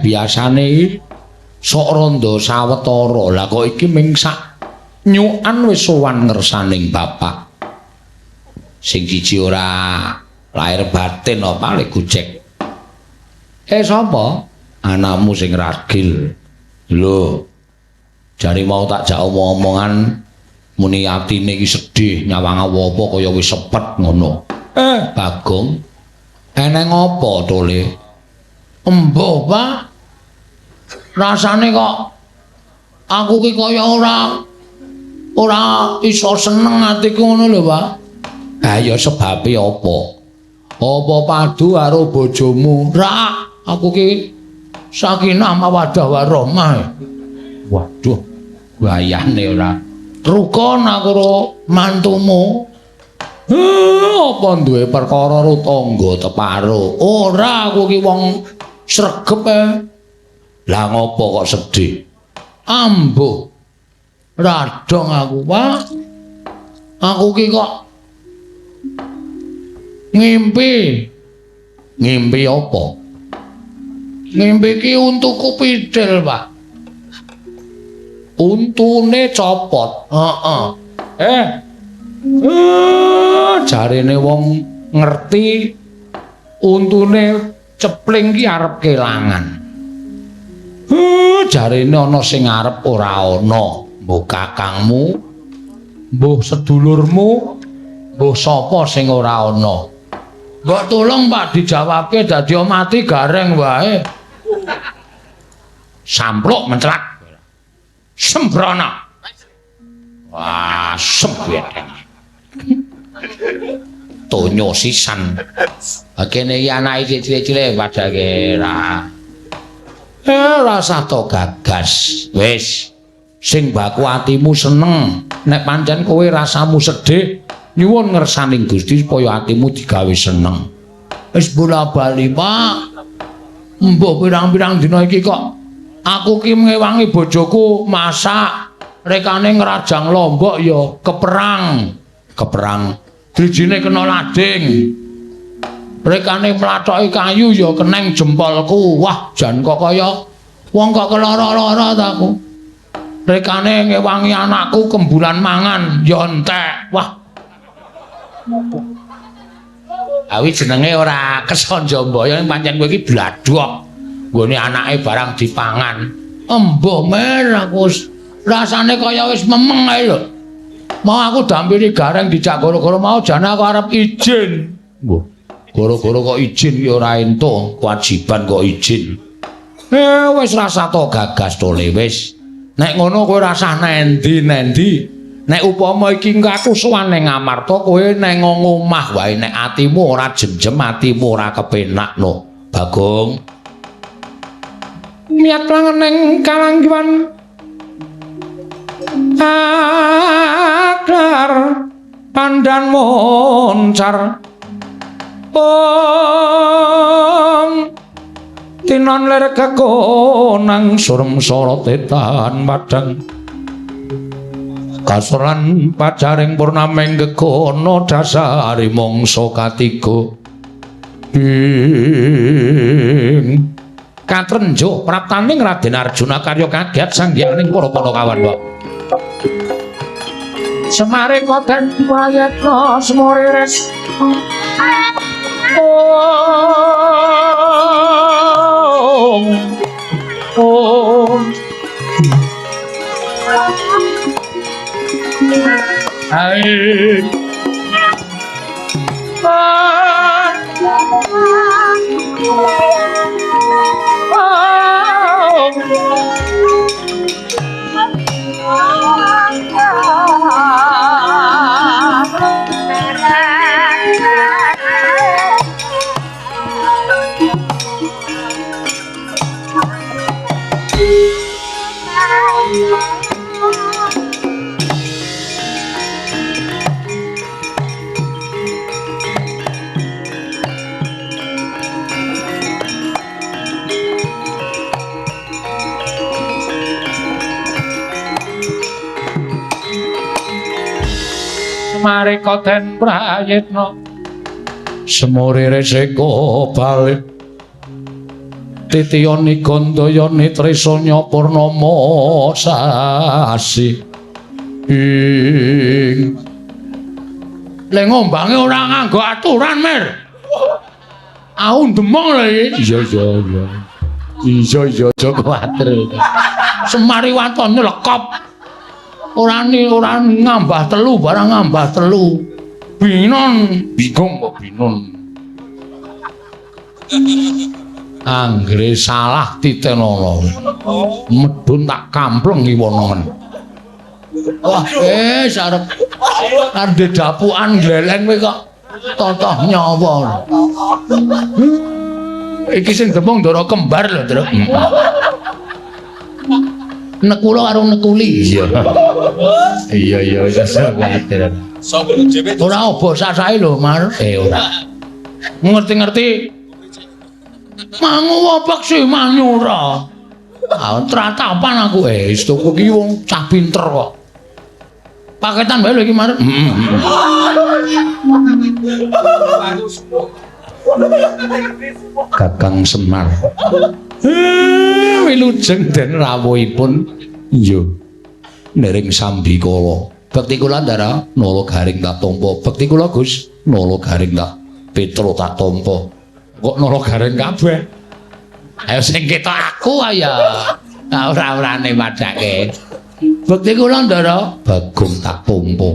Biasane sok rondo sawetara. Lah kok iki ming sak nyukan wis sowan ngersaning bapak. Sing siji ora lahir batin apa le gojek. Sapa? Anakmu sing ragil. Lho. Jare mau tak jak omong-omongan muni atine iki sedih nyawang apa kaya wis sepet ngono. Bagong, eneng apa to le? Embuh, Pak. Rasane kok aku ki kaya ora iso seneng atiku ngono lho, Pak. Ha ya sebabe apa? Apa padu karo bojomu? Ra, aku ki sakinah mawaddah warahmah. Waduh, wayahne ora. Rukun aku karo mantumu. Apa duwe perkara karo tangga teparo? Ora, aku ki wong sregep. Lah ngopo kok sedih? Ambuh. Radong aku, Pak. Aku ki kok ngimpi. Ngimpi apa? Ngimpi ki untuku pidel, Pak. Untune copot. Heeh. Jarene wong ngerti untune cepling ki arep kelangan. Jarene ana sing arep ora ana, mbuh kakangmu, mbuh sedulurmu, mbuh sapa sing ora ana. Mbok tulung Pak dijawabke dadi mati gareng wae. Sampluk mencelak. Sembrono. Wah, sembrono. Tonyo sisan. Kene iki anake cilik-cilik padake ra. Rasah to gagas. Wis. Sing baku atimu seneng. Nek pancen kowe rasamu sedih, nyuwun ngersaning Gusti supaya atimu digawe seneng. Wis bola-bali, Pak. Mbah pirang-pirang dina iki kok aku ki ngewangi bojoku masak, rekane ngrajang lombok ya keperang. Keperang. Drijine kena lading. Rekane mlathoki kayu ya keneng jempolku. Wah, jan kok kaya wong kok keloro-loro ta aku. Rekane ngewangi anakku kembulan mangan ya entek. Wah. Awi jenenge ora kesanja mbaya pancen kowe iki bladhok. Nggone anake barang dipangan. Embuh mer aku rasane kaya wis memeng ae lho. Mau aku dampiri gareng dijak goro-goro mau jane aku arep izin. Mbah, goro-goro kok izin ki ora entuk, kewajiban kok izin. Wis rasah to gagas to le wis. Nek ngono kowe rasah nendi-nendi. Nek upama iki engko aku sowan ning Amarta kowe neng omah wae nek atimu ora jem-jem atimu ora kepenak no. Bagong. Miat langen kalanggiwan akar pandan moncar om tinon ler kekonang surem sorote tahan padang kasoran pacaring purnameng gegono dasari mangsa katiga ing Katrenjo praptaning Raden Arjuna karya kaget sanghyang para Panakawan kok. Semare koten prayatna semuriris. Om. Om. Hai. Semare koten prayitna semure reseka balik titiyani gandayani trisanya purnama sasi ing le ngombange ora nganggo aturan Mir. Aku ndemong lho iki. Iya iya iya. Iya iya aja kuwatir. Semari watone lekop. Ora ora ngambah telu barang ngambah telu. Binon bingung kok binon. Anggere salah titenono. Medhun tak kampleng iwonoen. Wah, arep arep dapukan gleleng kowe kok totoh nyawa. Iki sing demung ndara kembar lho, Truk. Nekula karo nekuli. Iya. Iya iya wis kuwatir. Ora obo sasahe lho, Mar. Ora. Ngerti-ngerti. Mangu apa sih manyura? Ah, tratapan aku. Wis tuku ki wong cah pinter kok. Paketan wae lho iki, Mar. Kakang Semar. Wilujeng den rawuhipun iya nering sambikala. Bekti kula Ndara nala garing tak tampa. Bekti kula Gus nala garing tak Petro tak tampa. Kok nala garing kabeh? Ayo sing ketok aku ayo. Ora-orane padake. Bekti kula Ndara Bagong tak tampa.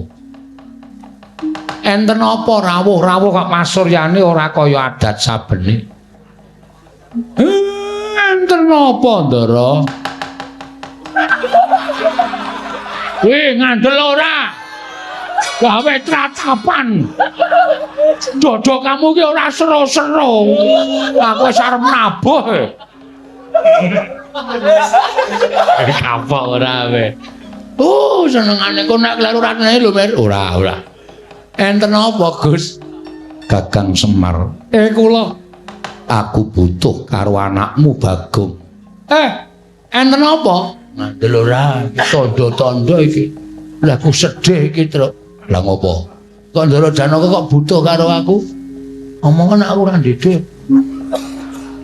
Enten apa rawuh-rawuh kok pasuryane ora kaya adat sabene? Enten apa Ndara? Wih, ngandel ora? Gawe tratapan. Dodo kamu ki ora sero-sero. Aku wis arep nabuh. Kapok ora kowe. Senengane kok nek kleru ratene lho, Mir. Ora, ora. Enten apa, Gus? Kakang Semar. Kula aku butuh karo anakmu Bagong. Enten apa? Ngandel ora, tandha-tandha iki. Lah aku sedih iki, Truk. Lah ngopo? Kok Ndara Janaka kok butuh karo aku? Omongan aku ora ndhedhe.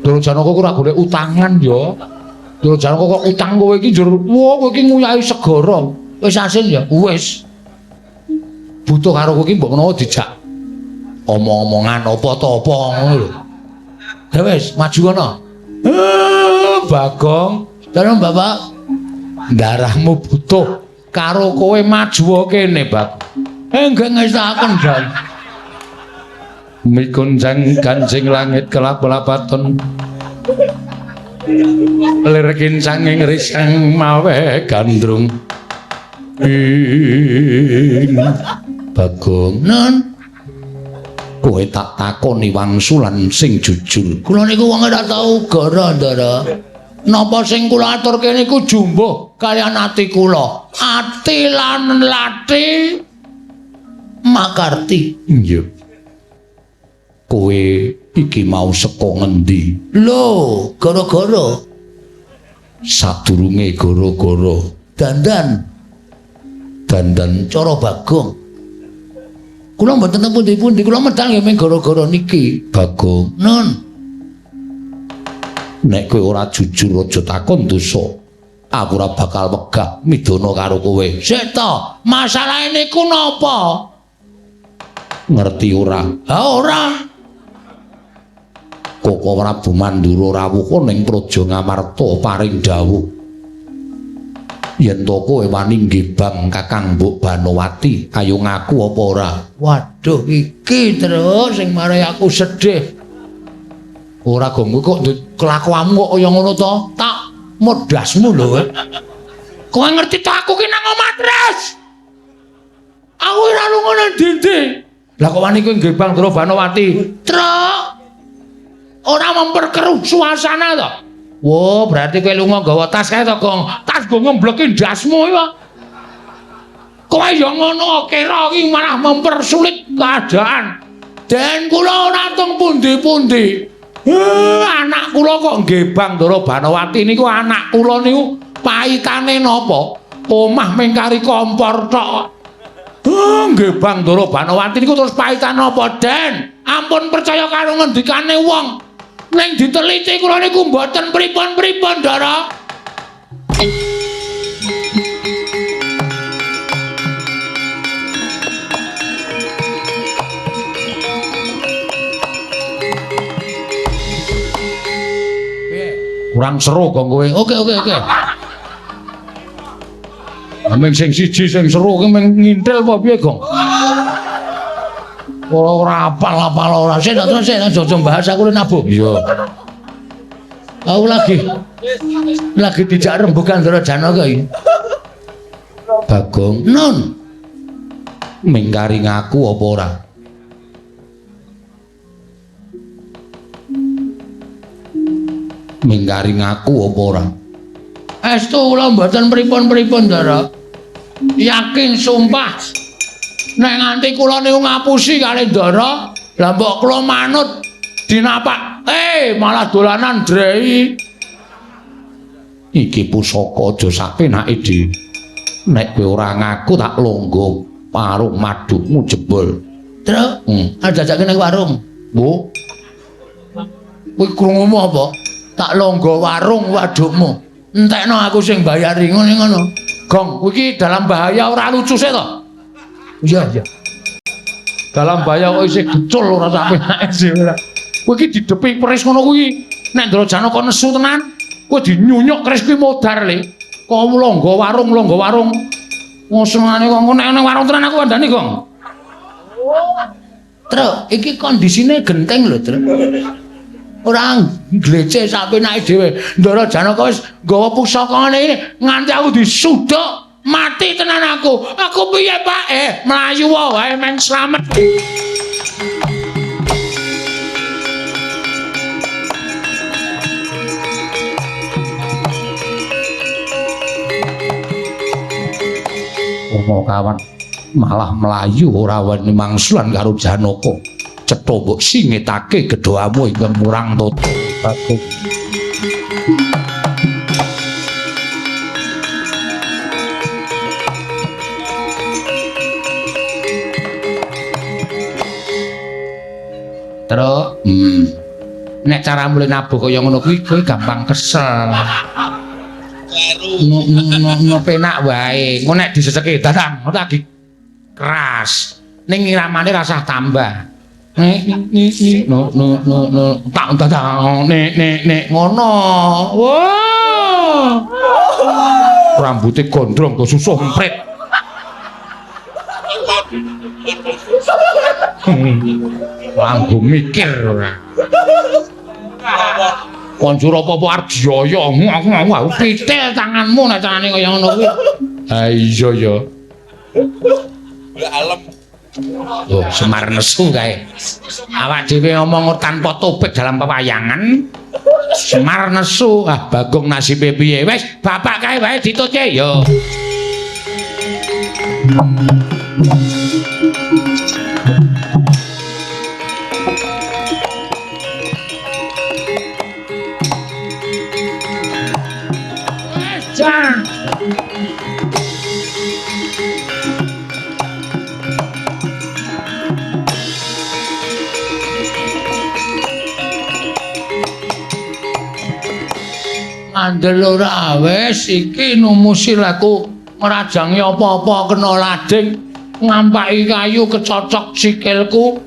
Ndara Janaka ku ora golek utangan ya. Ndara Janaka kok utang kowe iki njur, wah kowe iki nguyahi segara. Wis asin ya? Wis. Butuh karo kowe iki mbok menawa dijak omong-omongan apa ta apa ngono lho. Ya wis, maju kono. Bagong, dalem Bapak, darahmu butuh karo kowe maju kene, Bag. Nggih ngestakaken, Jan. Mikunjang kancing langit kelap-lapaton. Lir kincanging risang mawe gandrung. Ing Bagong, Nun, kowe tak takoni wangsulan sing jujur. Kula niku wong ora tau gara, Ndara. Napa sing kula aturke niku jumbuh kaliyan ati kula. Ati lan lati makarti. Iya. Kowe iki mau saka ngendi? Lho, gara-gara. Sadurunge gara-gara dandan. Dandan cara Bagong. Kula mboten teng pundi-pundi, kula medal nggih mung gara-gara niki. Bagong. Nun. Nek kowe ora jujur aja takon dosa. Aku ora bakal wegah midana karo kowe. Sik to, masalahe niku napa? Ngerti ora? Ha ora. Koko Prabu Mandura rawuh ning Praja Ngamarta paring dawuh. Yen to kowe wani nggibang Kakang Mbok Banowati, ayo ngaku apa ora? Waduh, iki terus sing marai aku sedih. Ora gong kowe kok kelakuanmu kok kaya ngono to? Tak modasmu lho kowe. Kowe ngerti to aku ki nang omah terus. Aku ora lunga nang ndi-ndi. Lah kok wani kowe nggibang Ndara Banowati? Truk. Ora memperkeruh suasana to. Wo, berarti kowe lunga nggawa tas kae to, Gong. Tas go ngembleki ndasmu iki. Kowe ya ngono kira iki malah mempersulit keadaan. Den kula ora teng pundi-pundi. Anak kula kok nggibang Ndara Banowati niku anak kula niku paitane napa? Omah mengkari kompor tok. Nggibang Ndara Banowati niku terus paitan napa, Den? Ampun percaya karo ngendikane wong. Ning diteliti kula niku mboten pripun-pripun, Ndara. Kurang seru kok kowe. Oke, oke, oke. Ming sing siji sing seru ki ming ngintil apa piye, Gong? Ora apal-apal ora. Sik terus sik aja bahas aku nabuh. Iya. Aku lagi dijak rembugan Ndara Janaka iki. Bagong, nun. Mingkari ngaku apa ora? Mingkari ngaku apa ora? Estu kula mboten pripun-pripun, Ndara. Yakin sumpah. Nek nganti kula niku ngapusi kali Ndara, lah mbok kula manut dinapak. Malah dolanan drei. Iki pusaka aja sapenake, Di. Nek kowe ora ngaku tak longgo warung madukmu jebol. Truk, ajajake nang warung. Wo. Kowe krungumu apa? Tak longgo warung wadukmu. Entekno aku sing bayari ngene ngono. Gong, kowe iki dalam bahaya ora lucu sih to? Iya, iya. Dalam bahaya kok isih gecul ora sapenake sih ora. Kowe iki didepi keris ngono kuwi. Nek Ndara Janaka nesu tenan, kowe dinyunyuk keris kuwi modar le. Kok longgo warung, longgo warung. Ngosenane kok nek nang warung tenan aku kandhani, Gong. Truk, iki kondisine genteng lho, Truk. Ora glece sapenake dhewe. Ndara Janaka wis nggawa pusaka ngene iki nganti aku disuduk mati tenan aku. Aku piye, Pak? Mlayu wae men slamet. Ono kawan malah mlayu ora wani mangsulan karo Janaka. Cetha mbok singetake gedhamu ingkang murang tata. Bagong. Terus, nek cara mulih nabuh kaya ngono kuwi kowe gampang kesel. Ngono penak wae. Engko nek diseseki dadang lagi keras. Ning iramane rasah tambah. Nek nek no no no no tak dadang nek nek nek ngono. Wah. Rambute gondrong kok susuh emprit. Langgo mikir ora. Konjur apa-apa arep dioyo aku pitil tanganmu nek carane kaya ngono kuwi. Ha iya ya. Alem. Oh, Semar nesu kae. Awak dhewe ngomong tanpa topik dalam pewayangan. Semar nesu. Ah, Bagong nasibe piye? Wis, bapak kae wae ditutke ya. Jan. Andel ora wis iki numusi laku ngrajangi apa-apa kena lading ngampaki kayu kecocok sikilku.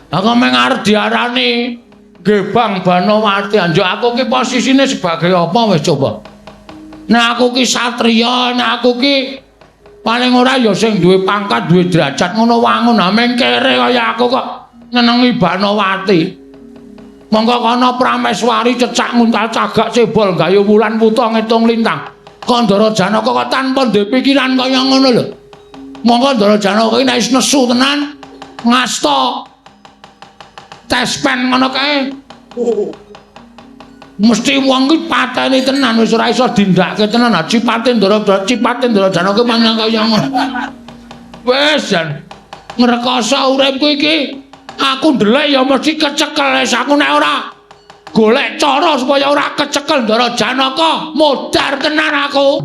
Lah kok meng arep diarani Gebang Banowati. Anjuk aku ki posisine sebagai apa wis coba. Nek aku ki satriya, nek aku ki paling ora ya sing duwe pangkat, duwe derajat ngono wangun. Ha meng kere kaya aku kok nyenengi Banowati. Monggo kono Prameswari cecak nguntal cagak cebol gayu wulan wuta ngitung lintang. Kok Ndara Janaka kok tanpa duwe pikiran kaya ngono lho. Monggo Ndara Janaka iki nek wis nesu tenan ngasta tespen ngono kae. Mesti wong ki pateni tenan wis ora iso dindake tenan. Ha cipate Ndara cipate Ndara Janaka mangan kaya ngono. Wis jan ngrekoso uripku iki. Aku ndelek ya mesti kecekel wis aku nek ora golek cara supaya ora kecekel Ndara Janaka modar tenan aku.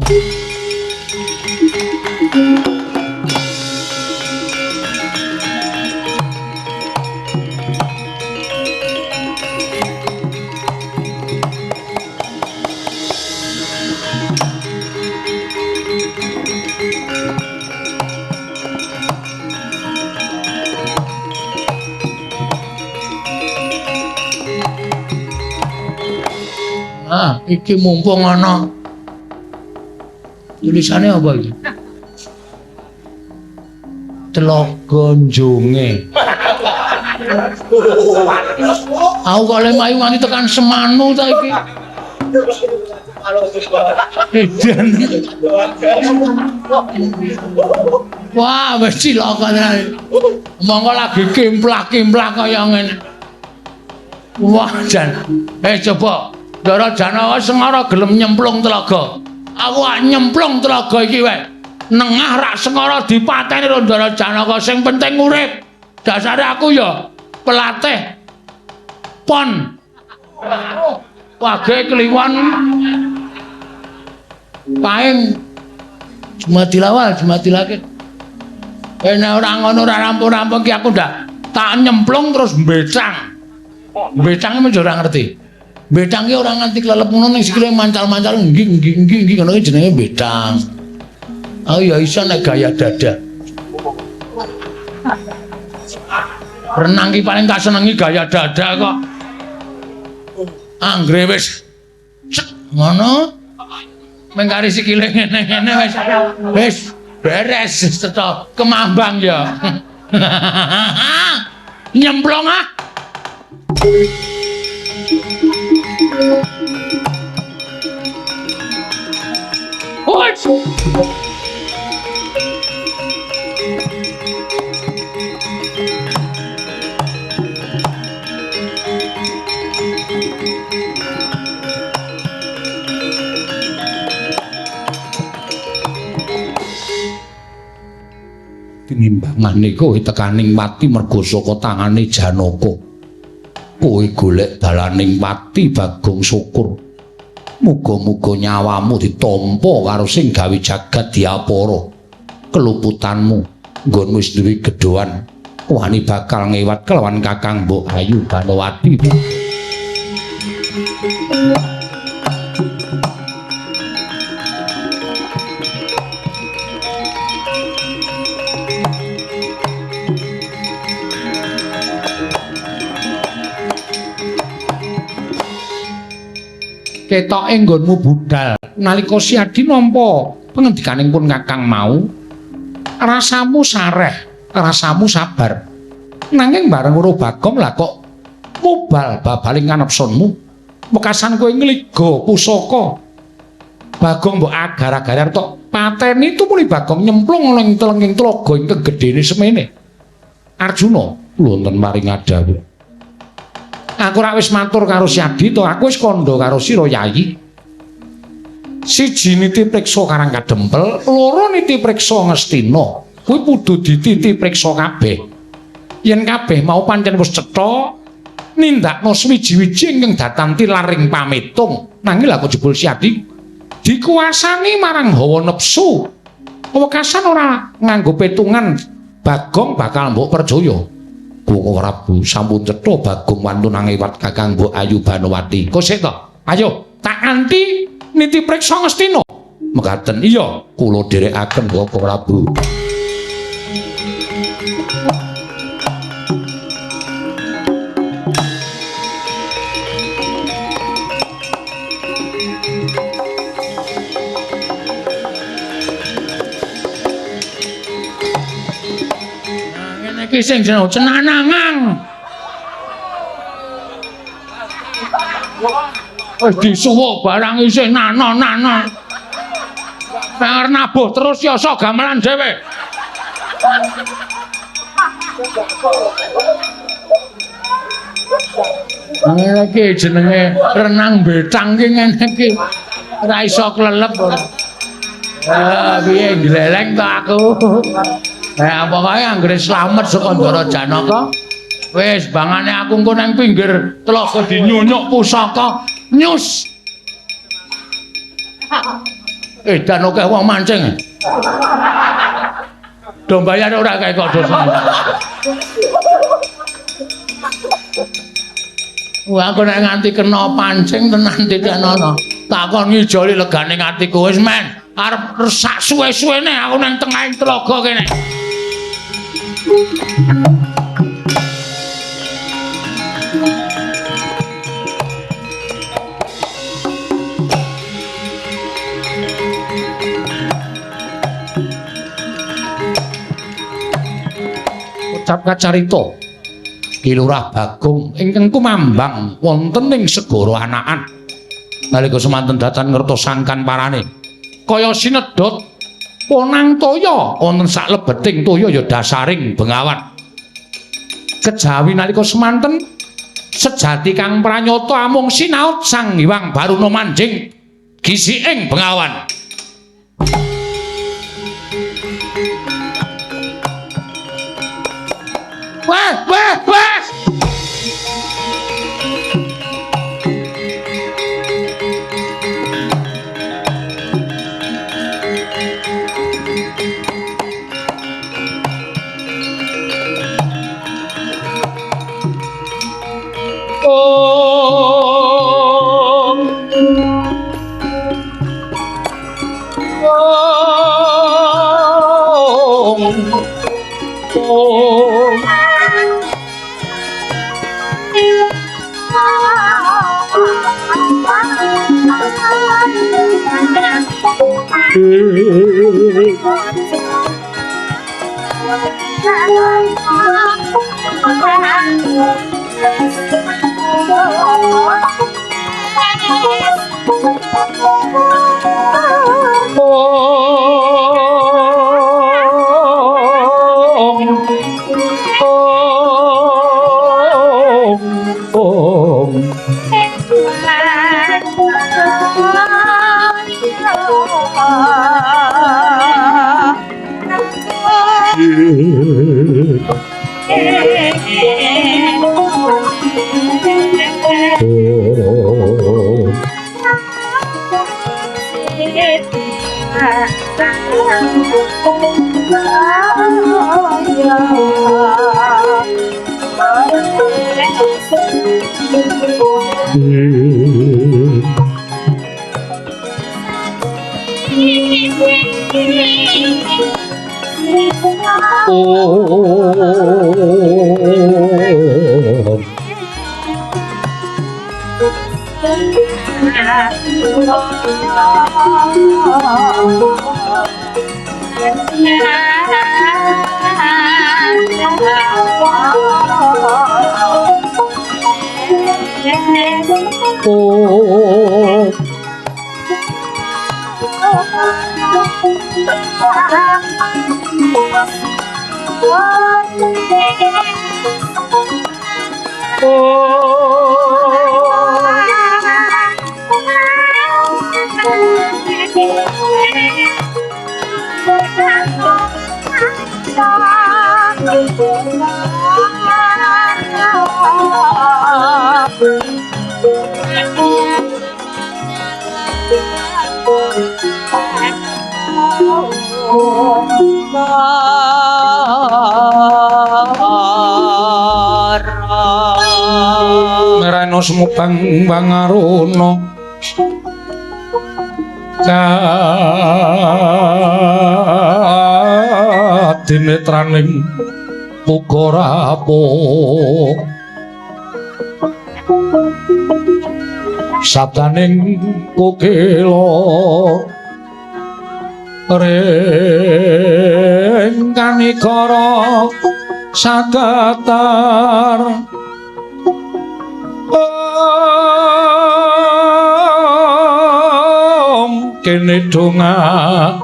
Ah, iki mumpung ana tulisane apa iki? Telaga Njonge. Aku kok le mayu nganti tekan Semanu ta iki. Edan. Wah, wis cilaka tenan. Monggo lagi kimplak-kimplak kaya ngene. Wah, jan. Coba Ndara Janaka sengara gelem nyemplung telaga. Aku ak nyemplung telaga iki wae. Nengah rak sengara dipateni karo Ndara Janaka, sing penting urip. Dasare aku ya pelatih pon. Wage kliwon paing Jumadilawal, Jumadilakir. Nek ora ngono ora rampung-rampung ki aku ndak tak nyemplung terus mbecang. Mbecang iki ora ngerti. Betang ki ora nganti klelep ngono ning sikile mancal-mancal nggih nggih nggih nggih ngono ki jenenge betang. Oh ya iso nek gaya dada. Renang ki paling tak senengi gaya dada kok. Anggere wis cek ngono mengkari sikile ngene-ngene wis wis beres cetha kemambang ya. Nyemplung ah. Oi! Tinimbangane kowe tekaning pati mergo saka tangane Janaka. Kowe golek dalaning pati Bagong Syukur. Muga-muga nyawamu ditampa karo sing gawe jagat diapara. Keluputanmu nggon wis duwe gedhoan wani bakal ngewat kelawan Kakang Mbok Ayu Banowati. Ketoke nggonmu budal nalika Siadi nampa pengendikaning pun Kakang mau, rasamu sareh, rasamu sabar. Nanging bareng weruh Bagong lah kok mubal babaling kanepsunmu. Wekasan kowe ngliga pusaka. Bagong mbok agar-agar tok pateni tumuli Bagong nyemplung ning telenging tlaga ingkang gedene semene. Arjuna wonten maring adhawuh. Aku ora wis matur karo Siadi to, aku wis kandha karo sira Yayi. Siji niti priksa Karang Kadempel, loro niti priksa Ngastina. Kuwi kudu dititi priksa kabeh. Yen kabeh mau pancen wis cetha, nindakno swiji-wiji ingkang datan tilaring pametung. Nanging lha kok jebul Siadi dikuasani marang hawa nepsu. Wekasan ora nganggo petungan Bagong bakal mbok percaya. Koko Prabu sampun cetha Bagong wantun angewat Kakang Mbok Ayu Banowati. Kok sik to? Ayo, tak anti Niti priksa Ngastina. Mekaten iya, kula dherekaken Bapak Prabu. Ngene iki sing jeneng cenanangan. Wis disuwuk barang isih nano-nano. Pengen nabuh terus ya sok gamelan dhewe. Ngene iki jenenge renang betang ki ngene iki. Ora iso klelep ora. Ah, piye gleleng to aku. Nah, pokoke anggere slamet saka Ndara Janaka, wis bangane aku engko nang pinggir telaga dinyunyuk pusaka, nyus. Edan akeh wong mancing. Do bayar ora kae kok dosane. Wah, aku nek nganti kena pancing tenan titenono. Takon ngijoli legane atiku wis men, arep resak suwe-suwene aku nang tengahing telaga kene. Ucap kacarita Ki Lurah Bagong ingkang kumambang wonten ing segara Anakan. Nalika semanten datan ngertos sangkan parane kaya sinedhot ponang toya wonten saklebeting toya ya dasaring bengawan. Kejawi nalika semanten sejati kang pranyata amung sinaut Sang Hyang Baruna manjing gisiking bengawan. Wah, wah, wah. Om. Om. Om. Merano semupang bangaruna. Kadinetraning uga rapuh sabdaning kukila ring kanikara sagatar om kene dongane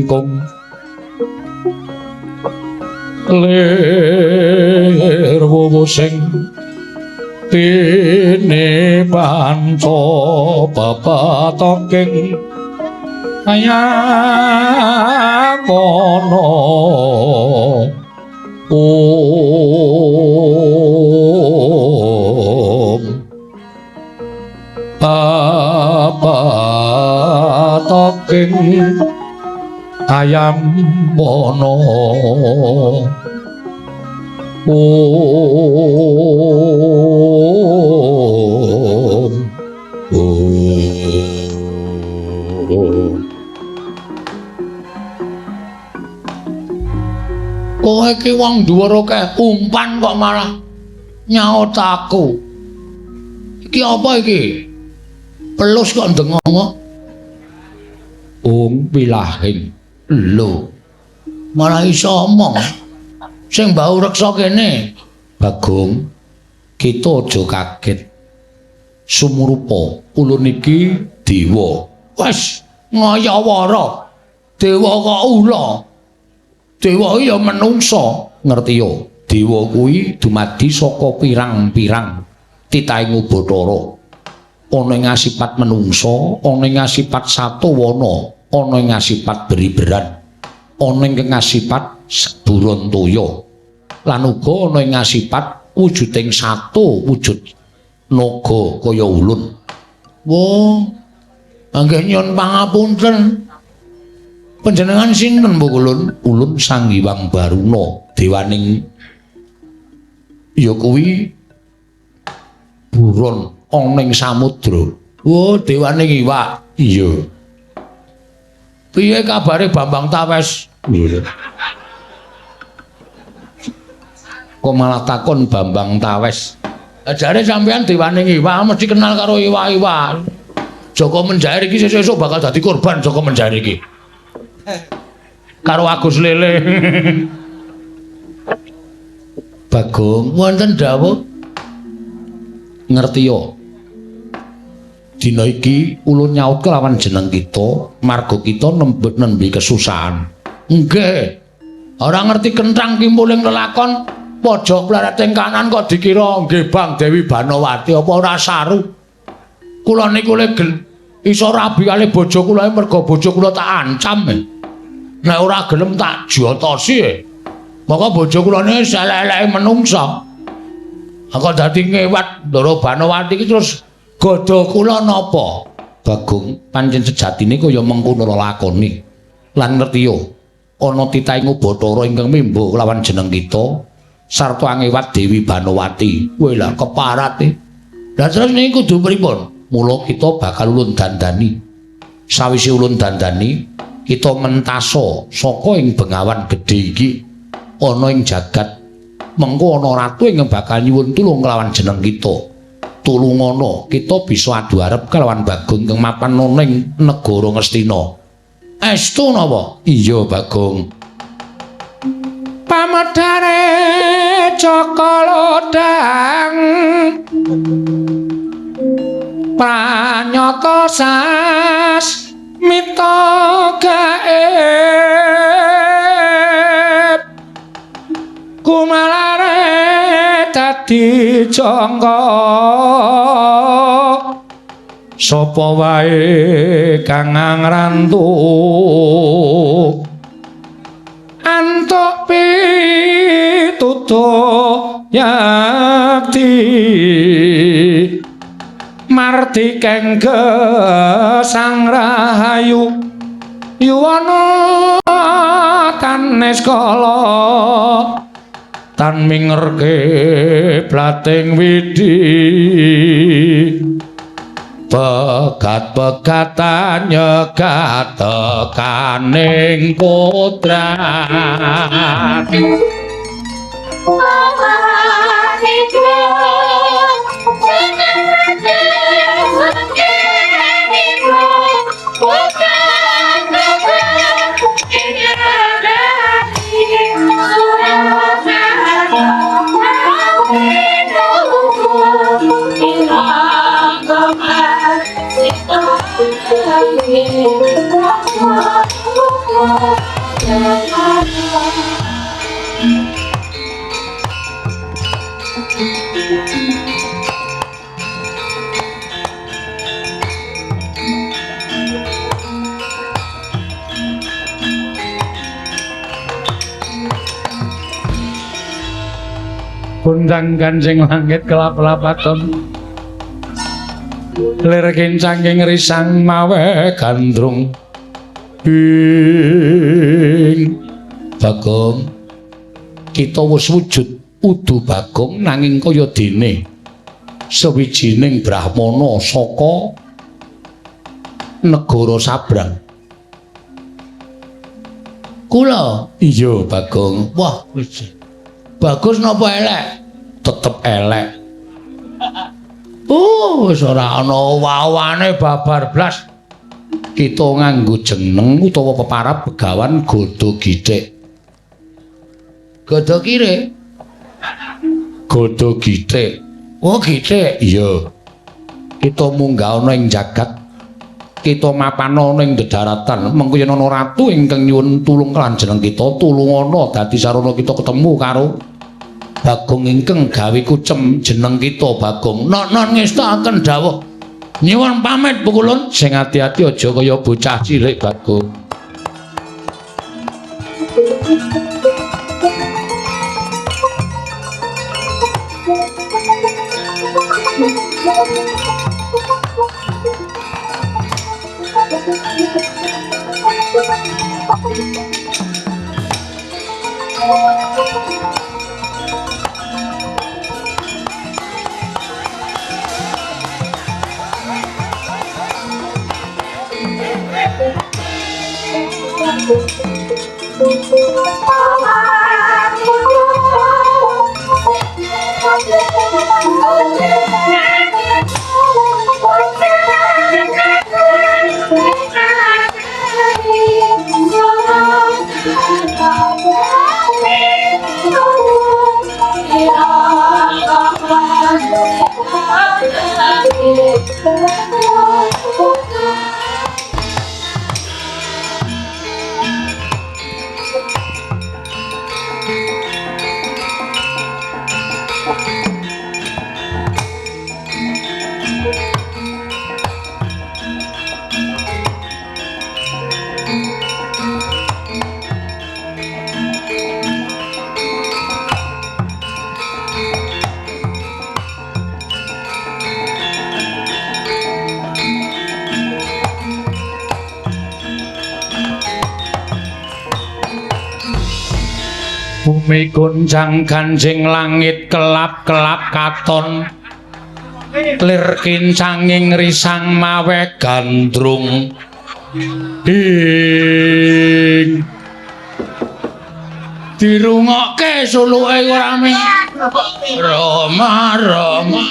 kong lir wowo sing tine panca pepetoking ayakono om pepetoking ayam bono om om. Kowe iki wong dhuwur akeh umpan kok malah nyaut aku. Iki apa iki? Pelus kok ndengongok. Ung pilahing. Lho. Malah iso omong. Sing mbau reksa kene. Bagong, kita aja kaget. Sumurupa ulun iki dewa. Wes ngayawara. Dewa kok ula. Dewa ya menungsa, ngerti ya? Dewa kuwi dumadi saka pirang-pirang titahing Bathara. Ana ing asipat menungsa, ana ing asipat satawana, ana ing asipat beriberan, ana ing asipat burontaya. Lan uga ana ing asipat wujuding satu wujud naga kaya ulun. Wah, nggih nyuwun pangapunten. Panjenengan sinten Bu Ulun? Ulun Sang Hyang Baruna, dewaning ya kuwi buron ana ing samudra. Oh, dewaning iwak. Iya. Piye kabare Bambang Tawes? Iya. Kok malah takon Bambang Tawes? Jare sampean dewaning iwak mesti kenal karo iwak-iwak. Joko Menjair iki sesuk bakal dadi korban Joko Menjair iki. Karo Agus Lele. Bagong, wonten dawuh. Ngerti yo. Dina iki ulun nyaut kelawan jeneng kita, marga kita nembe kesusahan. Nggih. Ora ngerti kenthang kimpuling lelakon pojok plereting kanan kok dikira nggih Bang Dewi Banowati apa ora saru. Kula niku iso rabi kali bojo kula merga bojo kula tak ancam. Nek ora gelem tak jotosi. Maka bojo kula niki elek-eleke menungsa. Aku dadi ngewat Ndara Banowati iki terus godha kula napa? Bagong, pancen sejatine kaya mengkono lelakone. Lan ngerti yo, ana titahing Bathara ingkang mimba kelawan jeneng kita sarta angewat Dewi Banowati. Weh lah keparat e. Lah terus niku kudu pripun? Mula kita bakal ulun dandani. Sawise ulun dandani, kita mentasa saka ing bengawan gedhe iki ana ing jagat. Mengko ana ratu ingkang bakal nyuwun tulung kelawan jeneng kita. Tulungana kita bisa adu arep kelawan Bagong ingkang mapan ana ing negara Ngastina. Estu napa? Iya, Bagong. Pamedare Jaka Lodhang pranyata sasmita gaib kumalare dadi jangka sapa wae kang ngrantu antuk pitutuh yakti mardi kengge sang rahayu yuwana tanes kala Tan mingerke blating widi pegat-pegatan nyegat tekaning kodrat. Kundang kanjeng langit kelap-lapaton lir kincanging risang mawe gandrung ing Bagong. Kita wis wujud udu Bagong nanging kaya dene sawijining brahmana saka negara sabrang. Kula iya Bagong. Wah wis bagus napa elek? Tetep elek. Wis ora ana wawane babar blas. Kita nganggo jeneng utawa peparab Begawan Godo Githik. Godo kire? Godo Githik. Oh, Githik. Iya. Kita munggah ana ing jagat. Kita mapan ana ing dedaratan. Mengko yen ana ratu ingkang nyuwun tulung lan jeneng kita, tulungana dadi sarana kita ketemu karo Bagong ingkang gawe kucem jeneng kita Bagong. Non ngestakaken dawuh. Nyuwun pamit pukulun, sing ati-ati aja kaya bocah cilik Bagong. Bumi goncang ganjing langit kelap-kelap katon lir kincanging risang mawe gandrung ing dirungokke suluke ora ming Rama Rama.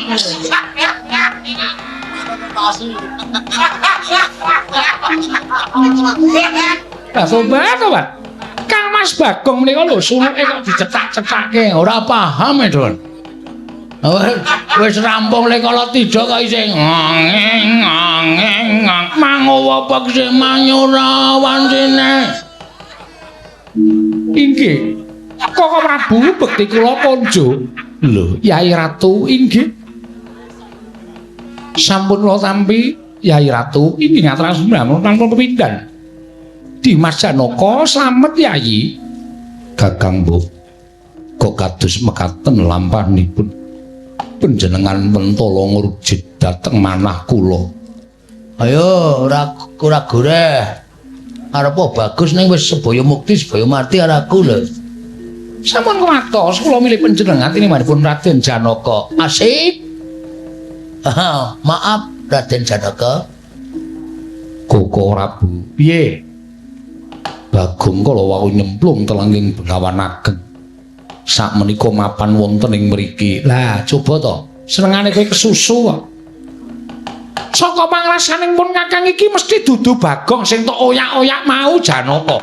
Sobat sobat Kang Mas Bagong menika lho suluke kok dicetak-cetake ora paham e, Don. Wis rampung lek kala tija kok isih ngeng ngeng mangowo pekse manyura wancine. Inggih. Koko Prabu bekti kula konjo. Lho, Yai Ratu inggih. Sampun kula tampi Yai Ratu inggih ngaturaken tanpa pepindhan. Dimas Janaka slamet Yayi. Kakang Mbok kok kados mekaten lampahanipun panjenengan mentala ngrujit dhateng manah kula. Ayo ora ora goreh. Arep bagus ning wis sebaya mukti sebaya mati karo aku lho. Sampun kuwatos kula milih panjenengan tinimanipun Raden Janaka. Asik. Maaf Raden Janaka. Koko Prabu. Piye? Bagong kala wau nyemplung telenging Bengawan Ageng. Sakmenika mapan wonten ing mriki. Lah, coba to. Senengane kowe kesusu kok. Saka pangrasaning pun Kakang iki mesti dudu Bagong sing tok oyak-oyak mau Janaka.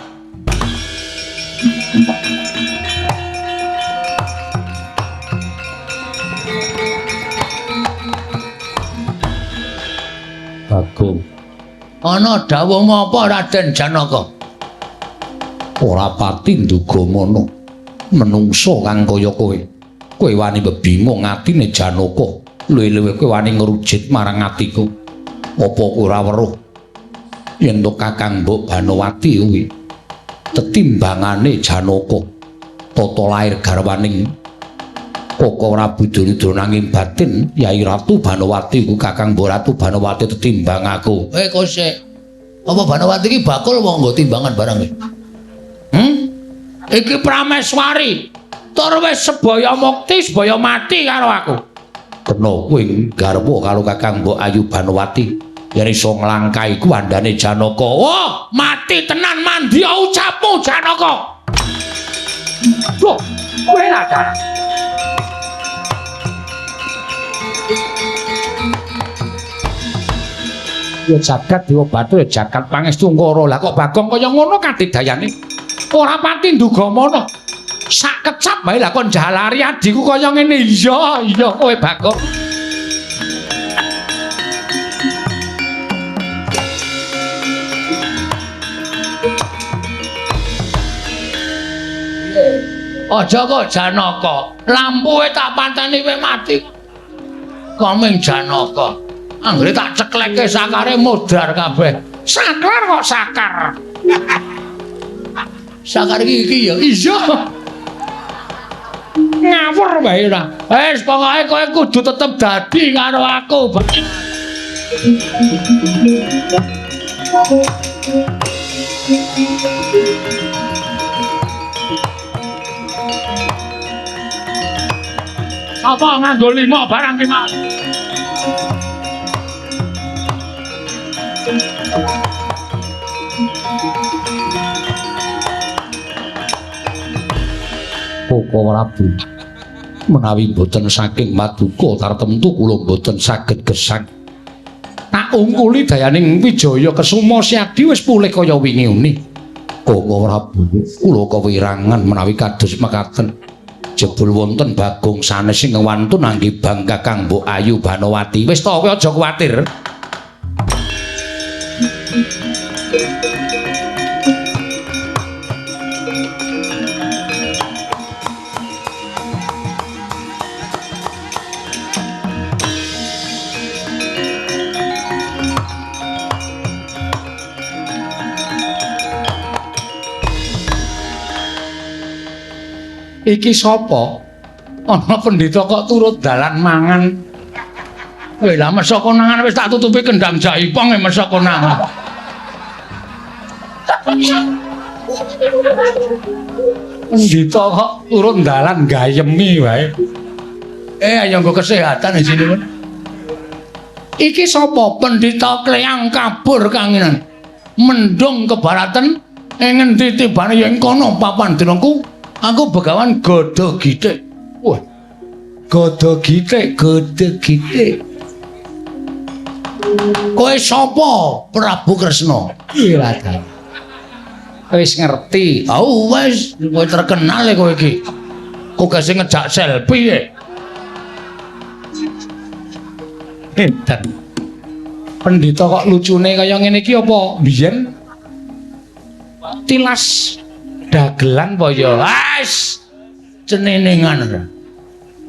Bagong. Ana dawuhmu apa Raden Janaka? Ora pati nduga ngono. Menungso kang kaya kowe. Kowe wani bebingung atine Janaka. Luwih-luwih kowe wani ngrujit marang atiku. Apa kowe ora weruh yen to Kakang Mbok Banowati kuwi tetimbangane Janaka tata lair garwaning Koko Prabu Duryudana nanging batin Yai Ratu Banowati ku Kakang Mbok Ratu Banowati tetimbang aku. Kok sik. Apa Banowati iki bakul wong nggo timbangan barang iki? Iki Prameswari. Tur wis sebaya mukti, sebaya mati karo aku. Kena kowe garwa karo Kakang Mbok Ayu Banowati yen iso nglangkai kuwandane Janaka. Wah, mati tenan mandya ucapmu Janaka. Loh, kowe lah dalah. Ya jagat dewa batu ya jagat pangestu ngoro. Lah kok Bagong kaya ngono kadidayane? Ora pati nduga mono. Sak kecap wae lah kon jalari adhiku kaya ngene. Iya, iya kowe Bagong. Aja kok Janaka. Lampuwe tak pateni kowe mati. Koming Janaka. Anggere tak cekleke sakare modar kabeh. Saklar kok sakar. Sakar iki iki ya. Iya. Ngawur wae ora. Wis pokoke kowe kudu tetep dadi karo aku. Sapa nganggo lima barang ki, Mas? Koko Prabu, menawi mboten saking maduka tartemtu kula mboten saged gesang. Tak ungkuli dayaning Wijaya Kesuma Siadi wis pulih kaya wingi uni. Koko Prabu, kula kewirangan menawi kados mekaten. Jebul wonten Bagong sanes ingkang wantun anggih bang Kakang Mbok Ayu Banowati. Wis to kowe aja kuwatir. Iki sapa? Ana pendhita kok turut dalan mangan. Weh lah mesok konangan wis tak tutupi kendang jaipong e mesok konangan. Pendhita kok turut dalan gayemi wae. Ayo nggo kesehatan di sini. Iki sapa? Pendhita Kleyang kabur kanginan. Mendung kebaratan ing ngendi tibane yen kono papan dinengku. Aku begawan Gada Gitik. Wah. Gada Gitik, Gada Gitik. Kowe sapa? Prabu Kresna. Iya ta. Wis ngerti. Oh wis, kowe terkenal e kowe iki. Kok gak sing ngejak selfie e. Edan. Pendhita kok lucune kaya ngene iki apa biyen tilas dagelan apa ya? Wes ceneningan.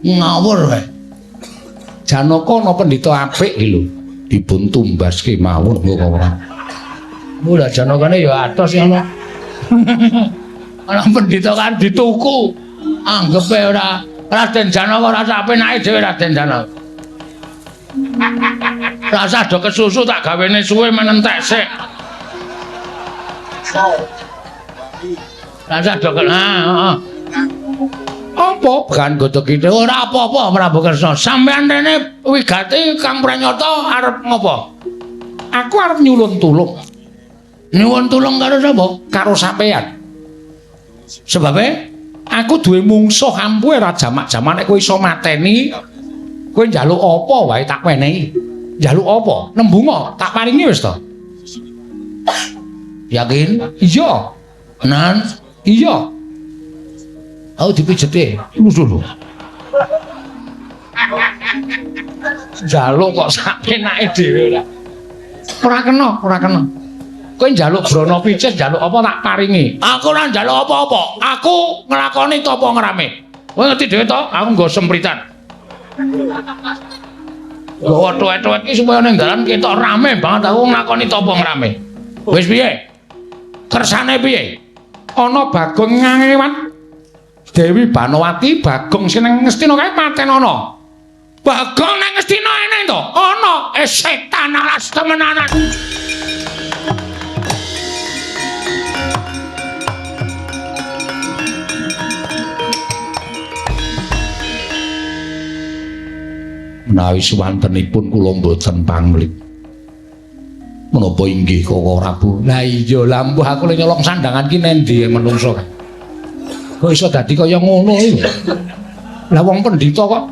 Ngawur wae. Janaka ana pendhita apik iki lho. Dipun tumbaske mawon kok ora. Mula Janakane ya atos ngono. Ana pendhita kan dituku. Anggepe ora Raden Janaka ora sak penake dhewe Raden Janaka. Rasa do kesusu tak gawene suwe menentek sik. Rasa do heeh. Apa bagan godhog iki? Ora apa-apa Prabu Kresna. Sampeyan rene wigati Kang Pranyata arep ngopo? Aku arep nyulun tulung. Nyuwun tulung karo sapa? Karo sampeyan. Sebabe aku duwe mungsuh ampuhe ora jamak-jamak nek kowe iso mateni, kowe njaluk apa wae tak wenehi. Njaluk apa? Nembunga tak paringi wis to. Yakin? Iya. Nan? Iya. Aku dipijeti. Lho. Njaluk kok sak penake dhewe ora. Ora kena, ora kena. Kowe njaluk brana pijet, njaluk apa tak paringi. Aku ora njaluk apa-apa. Aku nglakoni tapa ngrame. Kowe ngerti dhewe to, aku nggo sempritan. Nggawa tuwek-tuwek iki supaya ning dalan ketok rame banget aku nglakoni tapa ngrame. Wis piye? Kersane piye? Ana Bagong ngewat Dewi Banowati, Bagong sing nang Ngastina kae paten ana. Bagong nang Ngastina eneng to? Ana. Setan alas temenanan. Menawi suwantenipun kula mboten panglit. Menapa inggih Koko Prabu? Lah iya, lah mbuh aku le nyolong sandangan ki nendi menungso. Kok iso dadi kaya ngono iki? Lah wong pendhita kok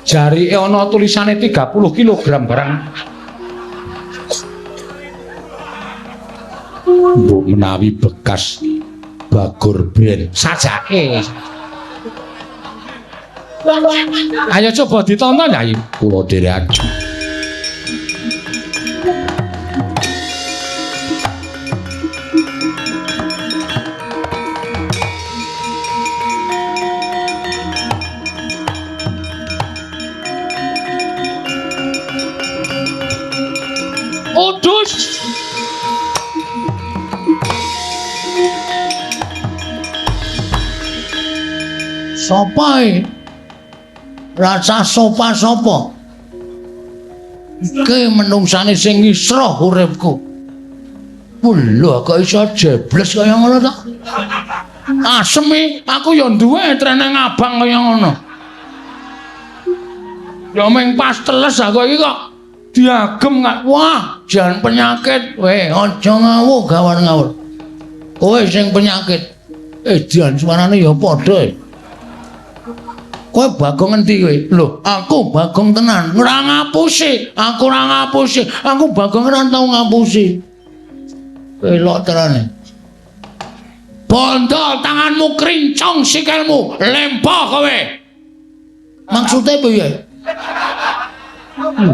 jarike ana tulisane 30 kg barang. Mbok menawi bekas Bagor Ben sajake. Ayo coba ditonton ya, kula dherekaken. Udus. Sopo e? Rasa sopa sapa? Iki menungsane sing ngisroh uripku. Lho kok iso jebles kaya ngono to? Asem iki, aku ya duwe treneng abang kaya ngono. Ya mung pas teles aku iki kok diagem kok. Wah, jan penyakit. Weh, aja ngawur gawar ngawur. Kowe sing penyakit. Jan suarane ya padha. Kowe Bagong endi kowe? Lho, aku Bagong tenan. Ora ngapusi, aku ora ngapusi. Aku Bagong ora tau ngapusi. Elok terane. Bondo tanganmu krincong sikilmu, lempo kowe. Maksude piye?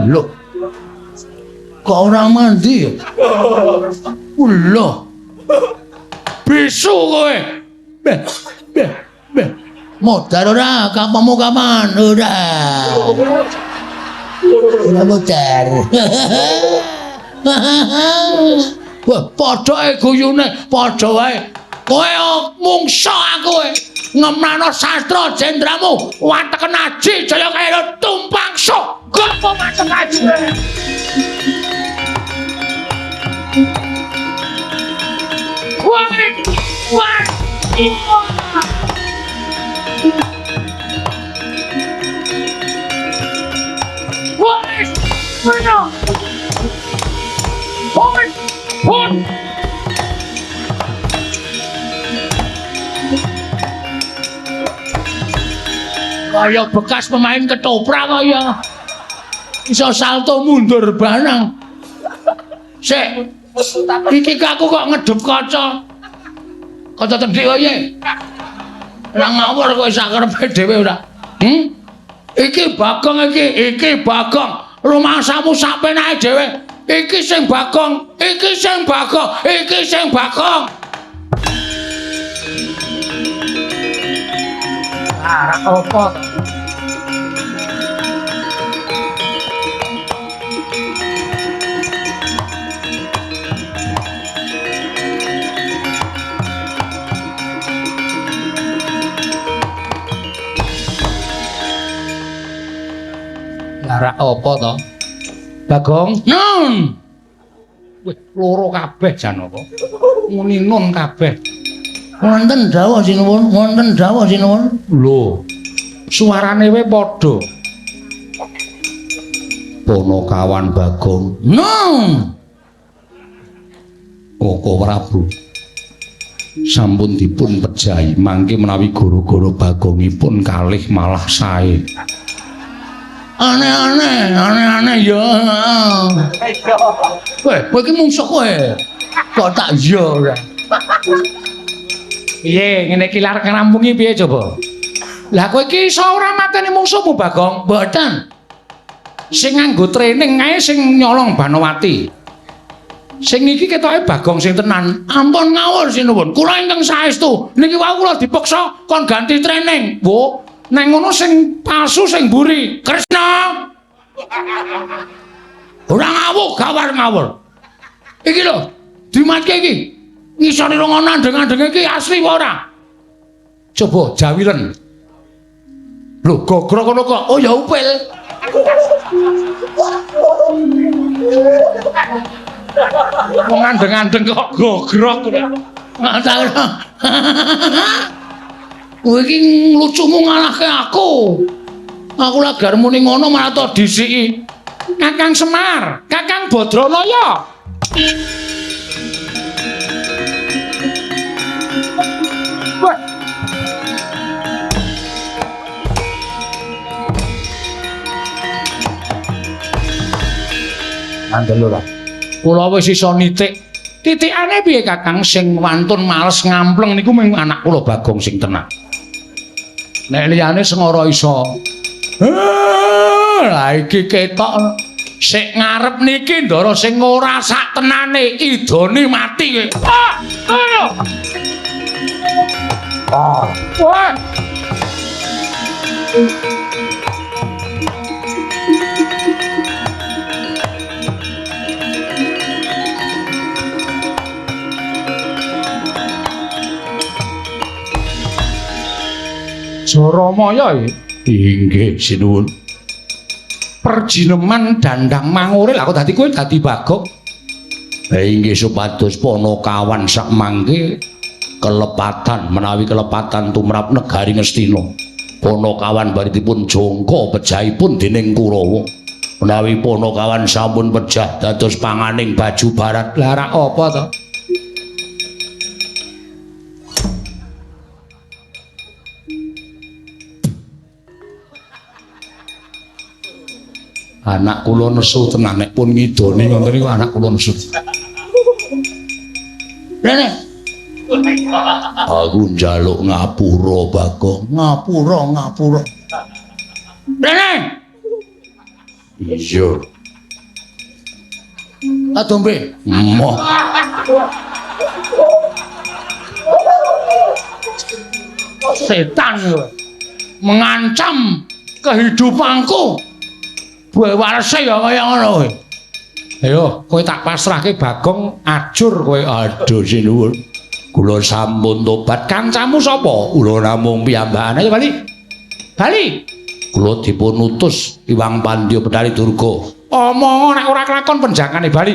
Lho. Kok ora mandi ya? Lho. Bisu kowe. Beh, beh, beh. Modar ora, kapamu kapan? Ora. Ora modar. Wah, padha guyune, padha wae. Kowe mungsa aku kowe. Ngemrano sastra jendramu, wateken aji jaya kaya tumpang sok. Gopo mateng aji. Wah, wah. Wah, wah, wah. Kaya bekas pemain ketoprak kaya iso salto mundur barang. Sik, iki aku kok ngedep kaca. Kaca tendhik kaya. Ora ngawur kowe sak karepe dhewe ora. Iki Bagong iki, iki Bagong. Rumangsamu sak penake dhewe. Iki sing Bagong, iki sing Bagong, iki sing Bagong. Ah, ra apa to? Lara apa to? Bagong? Nun. Wih, loro kabeh jan apa? Muni nun kabeh. Wonten dawuh sinuwun, wonten dawuh sinuwun. Lho, suarane we padha. Ponokawan Bagong. Nong. Koko Prabu. Sampun dipun pejahi mangke menawi goro-goro Bagongipun kalih malah sae. Aneh-aneh, aneh-aneh ya. Kowe, kowe iki mungsuh kowe. Kok tak iya ora. Piye ngene iki lar ngrampungi piye coba? Lah kowe iki iso ora mateni mungsuhmu Bagong? Mboten. Sing nganggo training ae sing nyolong Banowati. Sing iki ketoke Bagong sing tenan. Ampun ngawur sinuwun. Kula ingkang saestu. Niki wau kula dipeksa kon ganti training. Wo, nang ngono sing palsu sing mburi. Kresna. Ora ngawur, gawar ngawur. Iki lho, dimatke iki. Ngisore ngono andeng-andeng iki asli apa ora? Coba jawiren. Lho, gogrok ngono kok. Oh ya upil. Wong andeng-andeng kok gogrok. Kowe iki lucumu ngalahke aku. Aku lagar muni ngono malah to disiki. Kakang Semar, Kakang Badranaya. Wah. Andel ora. Kula wis iso nitik. Titikane piye Kakang sing wantun males ngampleng niku mung anak kula Bagong sing tenan. Nek liyane sengara iso. Lah iki ketok sik ngarep niki ndara sing ora sak tenane idone mati kowe. Ah, ayo. Ah, wah. Jaramaya inggih sinuwun. Perjineman dandang mangure lha kok dadi kowe dadi Bagong. Inggih supados Ponokawan sak mangke kelepatan menawi kelepatan tumrap negari Ngastina. Ponokawan bari dipun jongko pejahipun dening Kurawa. Menawi Ponokawan sampun pejah dados panganing baju barat. Lah rak apa to? Anak kula nesu tenan nek pun ngidoni ngoten niku anak kula nesu. Rene. Aku njaluk ngapura Bagong, ngapura ngapura. Rene. Iya. Adombe. Moh. Setan mengancam kehidupanku. Buwe warese ya kaya ngono kowe. Ayo, kowe tak pasrahke Bagong ajur kowe. Aduh sinuwun. Kula sampun tobat. Kancamu sapa? Kula namung piyambakan. Ayo bali. Bali. Kula dipun utus Iwang Pandya Bethari Durga. Omong nek ora kelakon penjakane bali.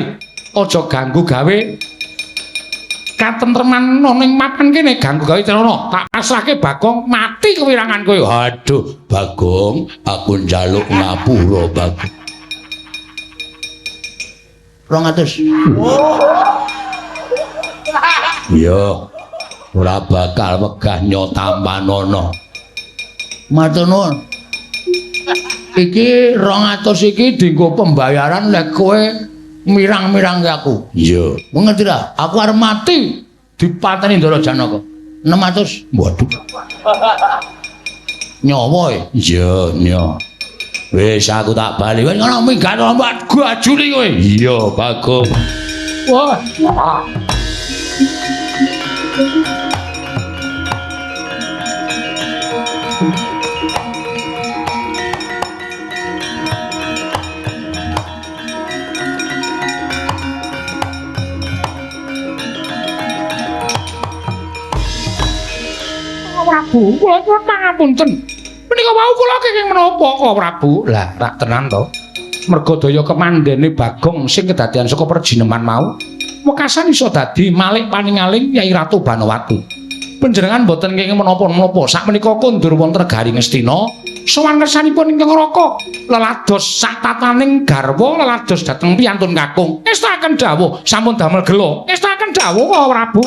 Aja ganggu gawe katentreman ning mapan kene, ganggu gawe Trana. Tak pasrahke Bagong mati kewirangan kowe. Aduh, Bagong, aku njaluk ngapura, Bagong. 200. Iya. Ora bakal wegah nyotampanana. Matur nuwun. Iki 200 iki dienggo pembayaran lek kowe mirang-mirangke aku. Iya. Ngerti ra? Aku arep mati dipateni Ndara Janaka. 600. Waduh. Nyawa e. Iya, nya. Wis aku tak bali. Wis ngono minggat lompat gajuli kowe. Iya, Bagong. Wah. Prabu, kula nyuwun pangapunten. Menika wau kula kenging menapa kok Prabu? Lah, rak tenan to. Merga daya kemandene Bagong sing kedadian saka perjineman mau, wekasan iso dadi malik paningaling Yai Ratu Banowati. Panjenengan boten kenging menapa-menapa. Sakmenika kondur wonten negari Ngastina, sowan kersanipun ingkang Raka lelados sak tataning garwa lelados dhateng piyantun kakung. Ngestakaken dawuh, sampun damel gela. Ngestakaken dawuh Prabu.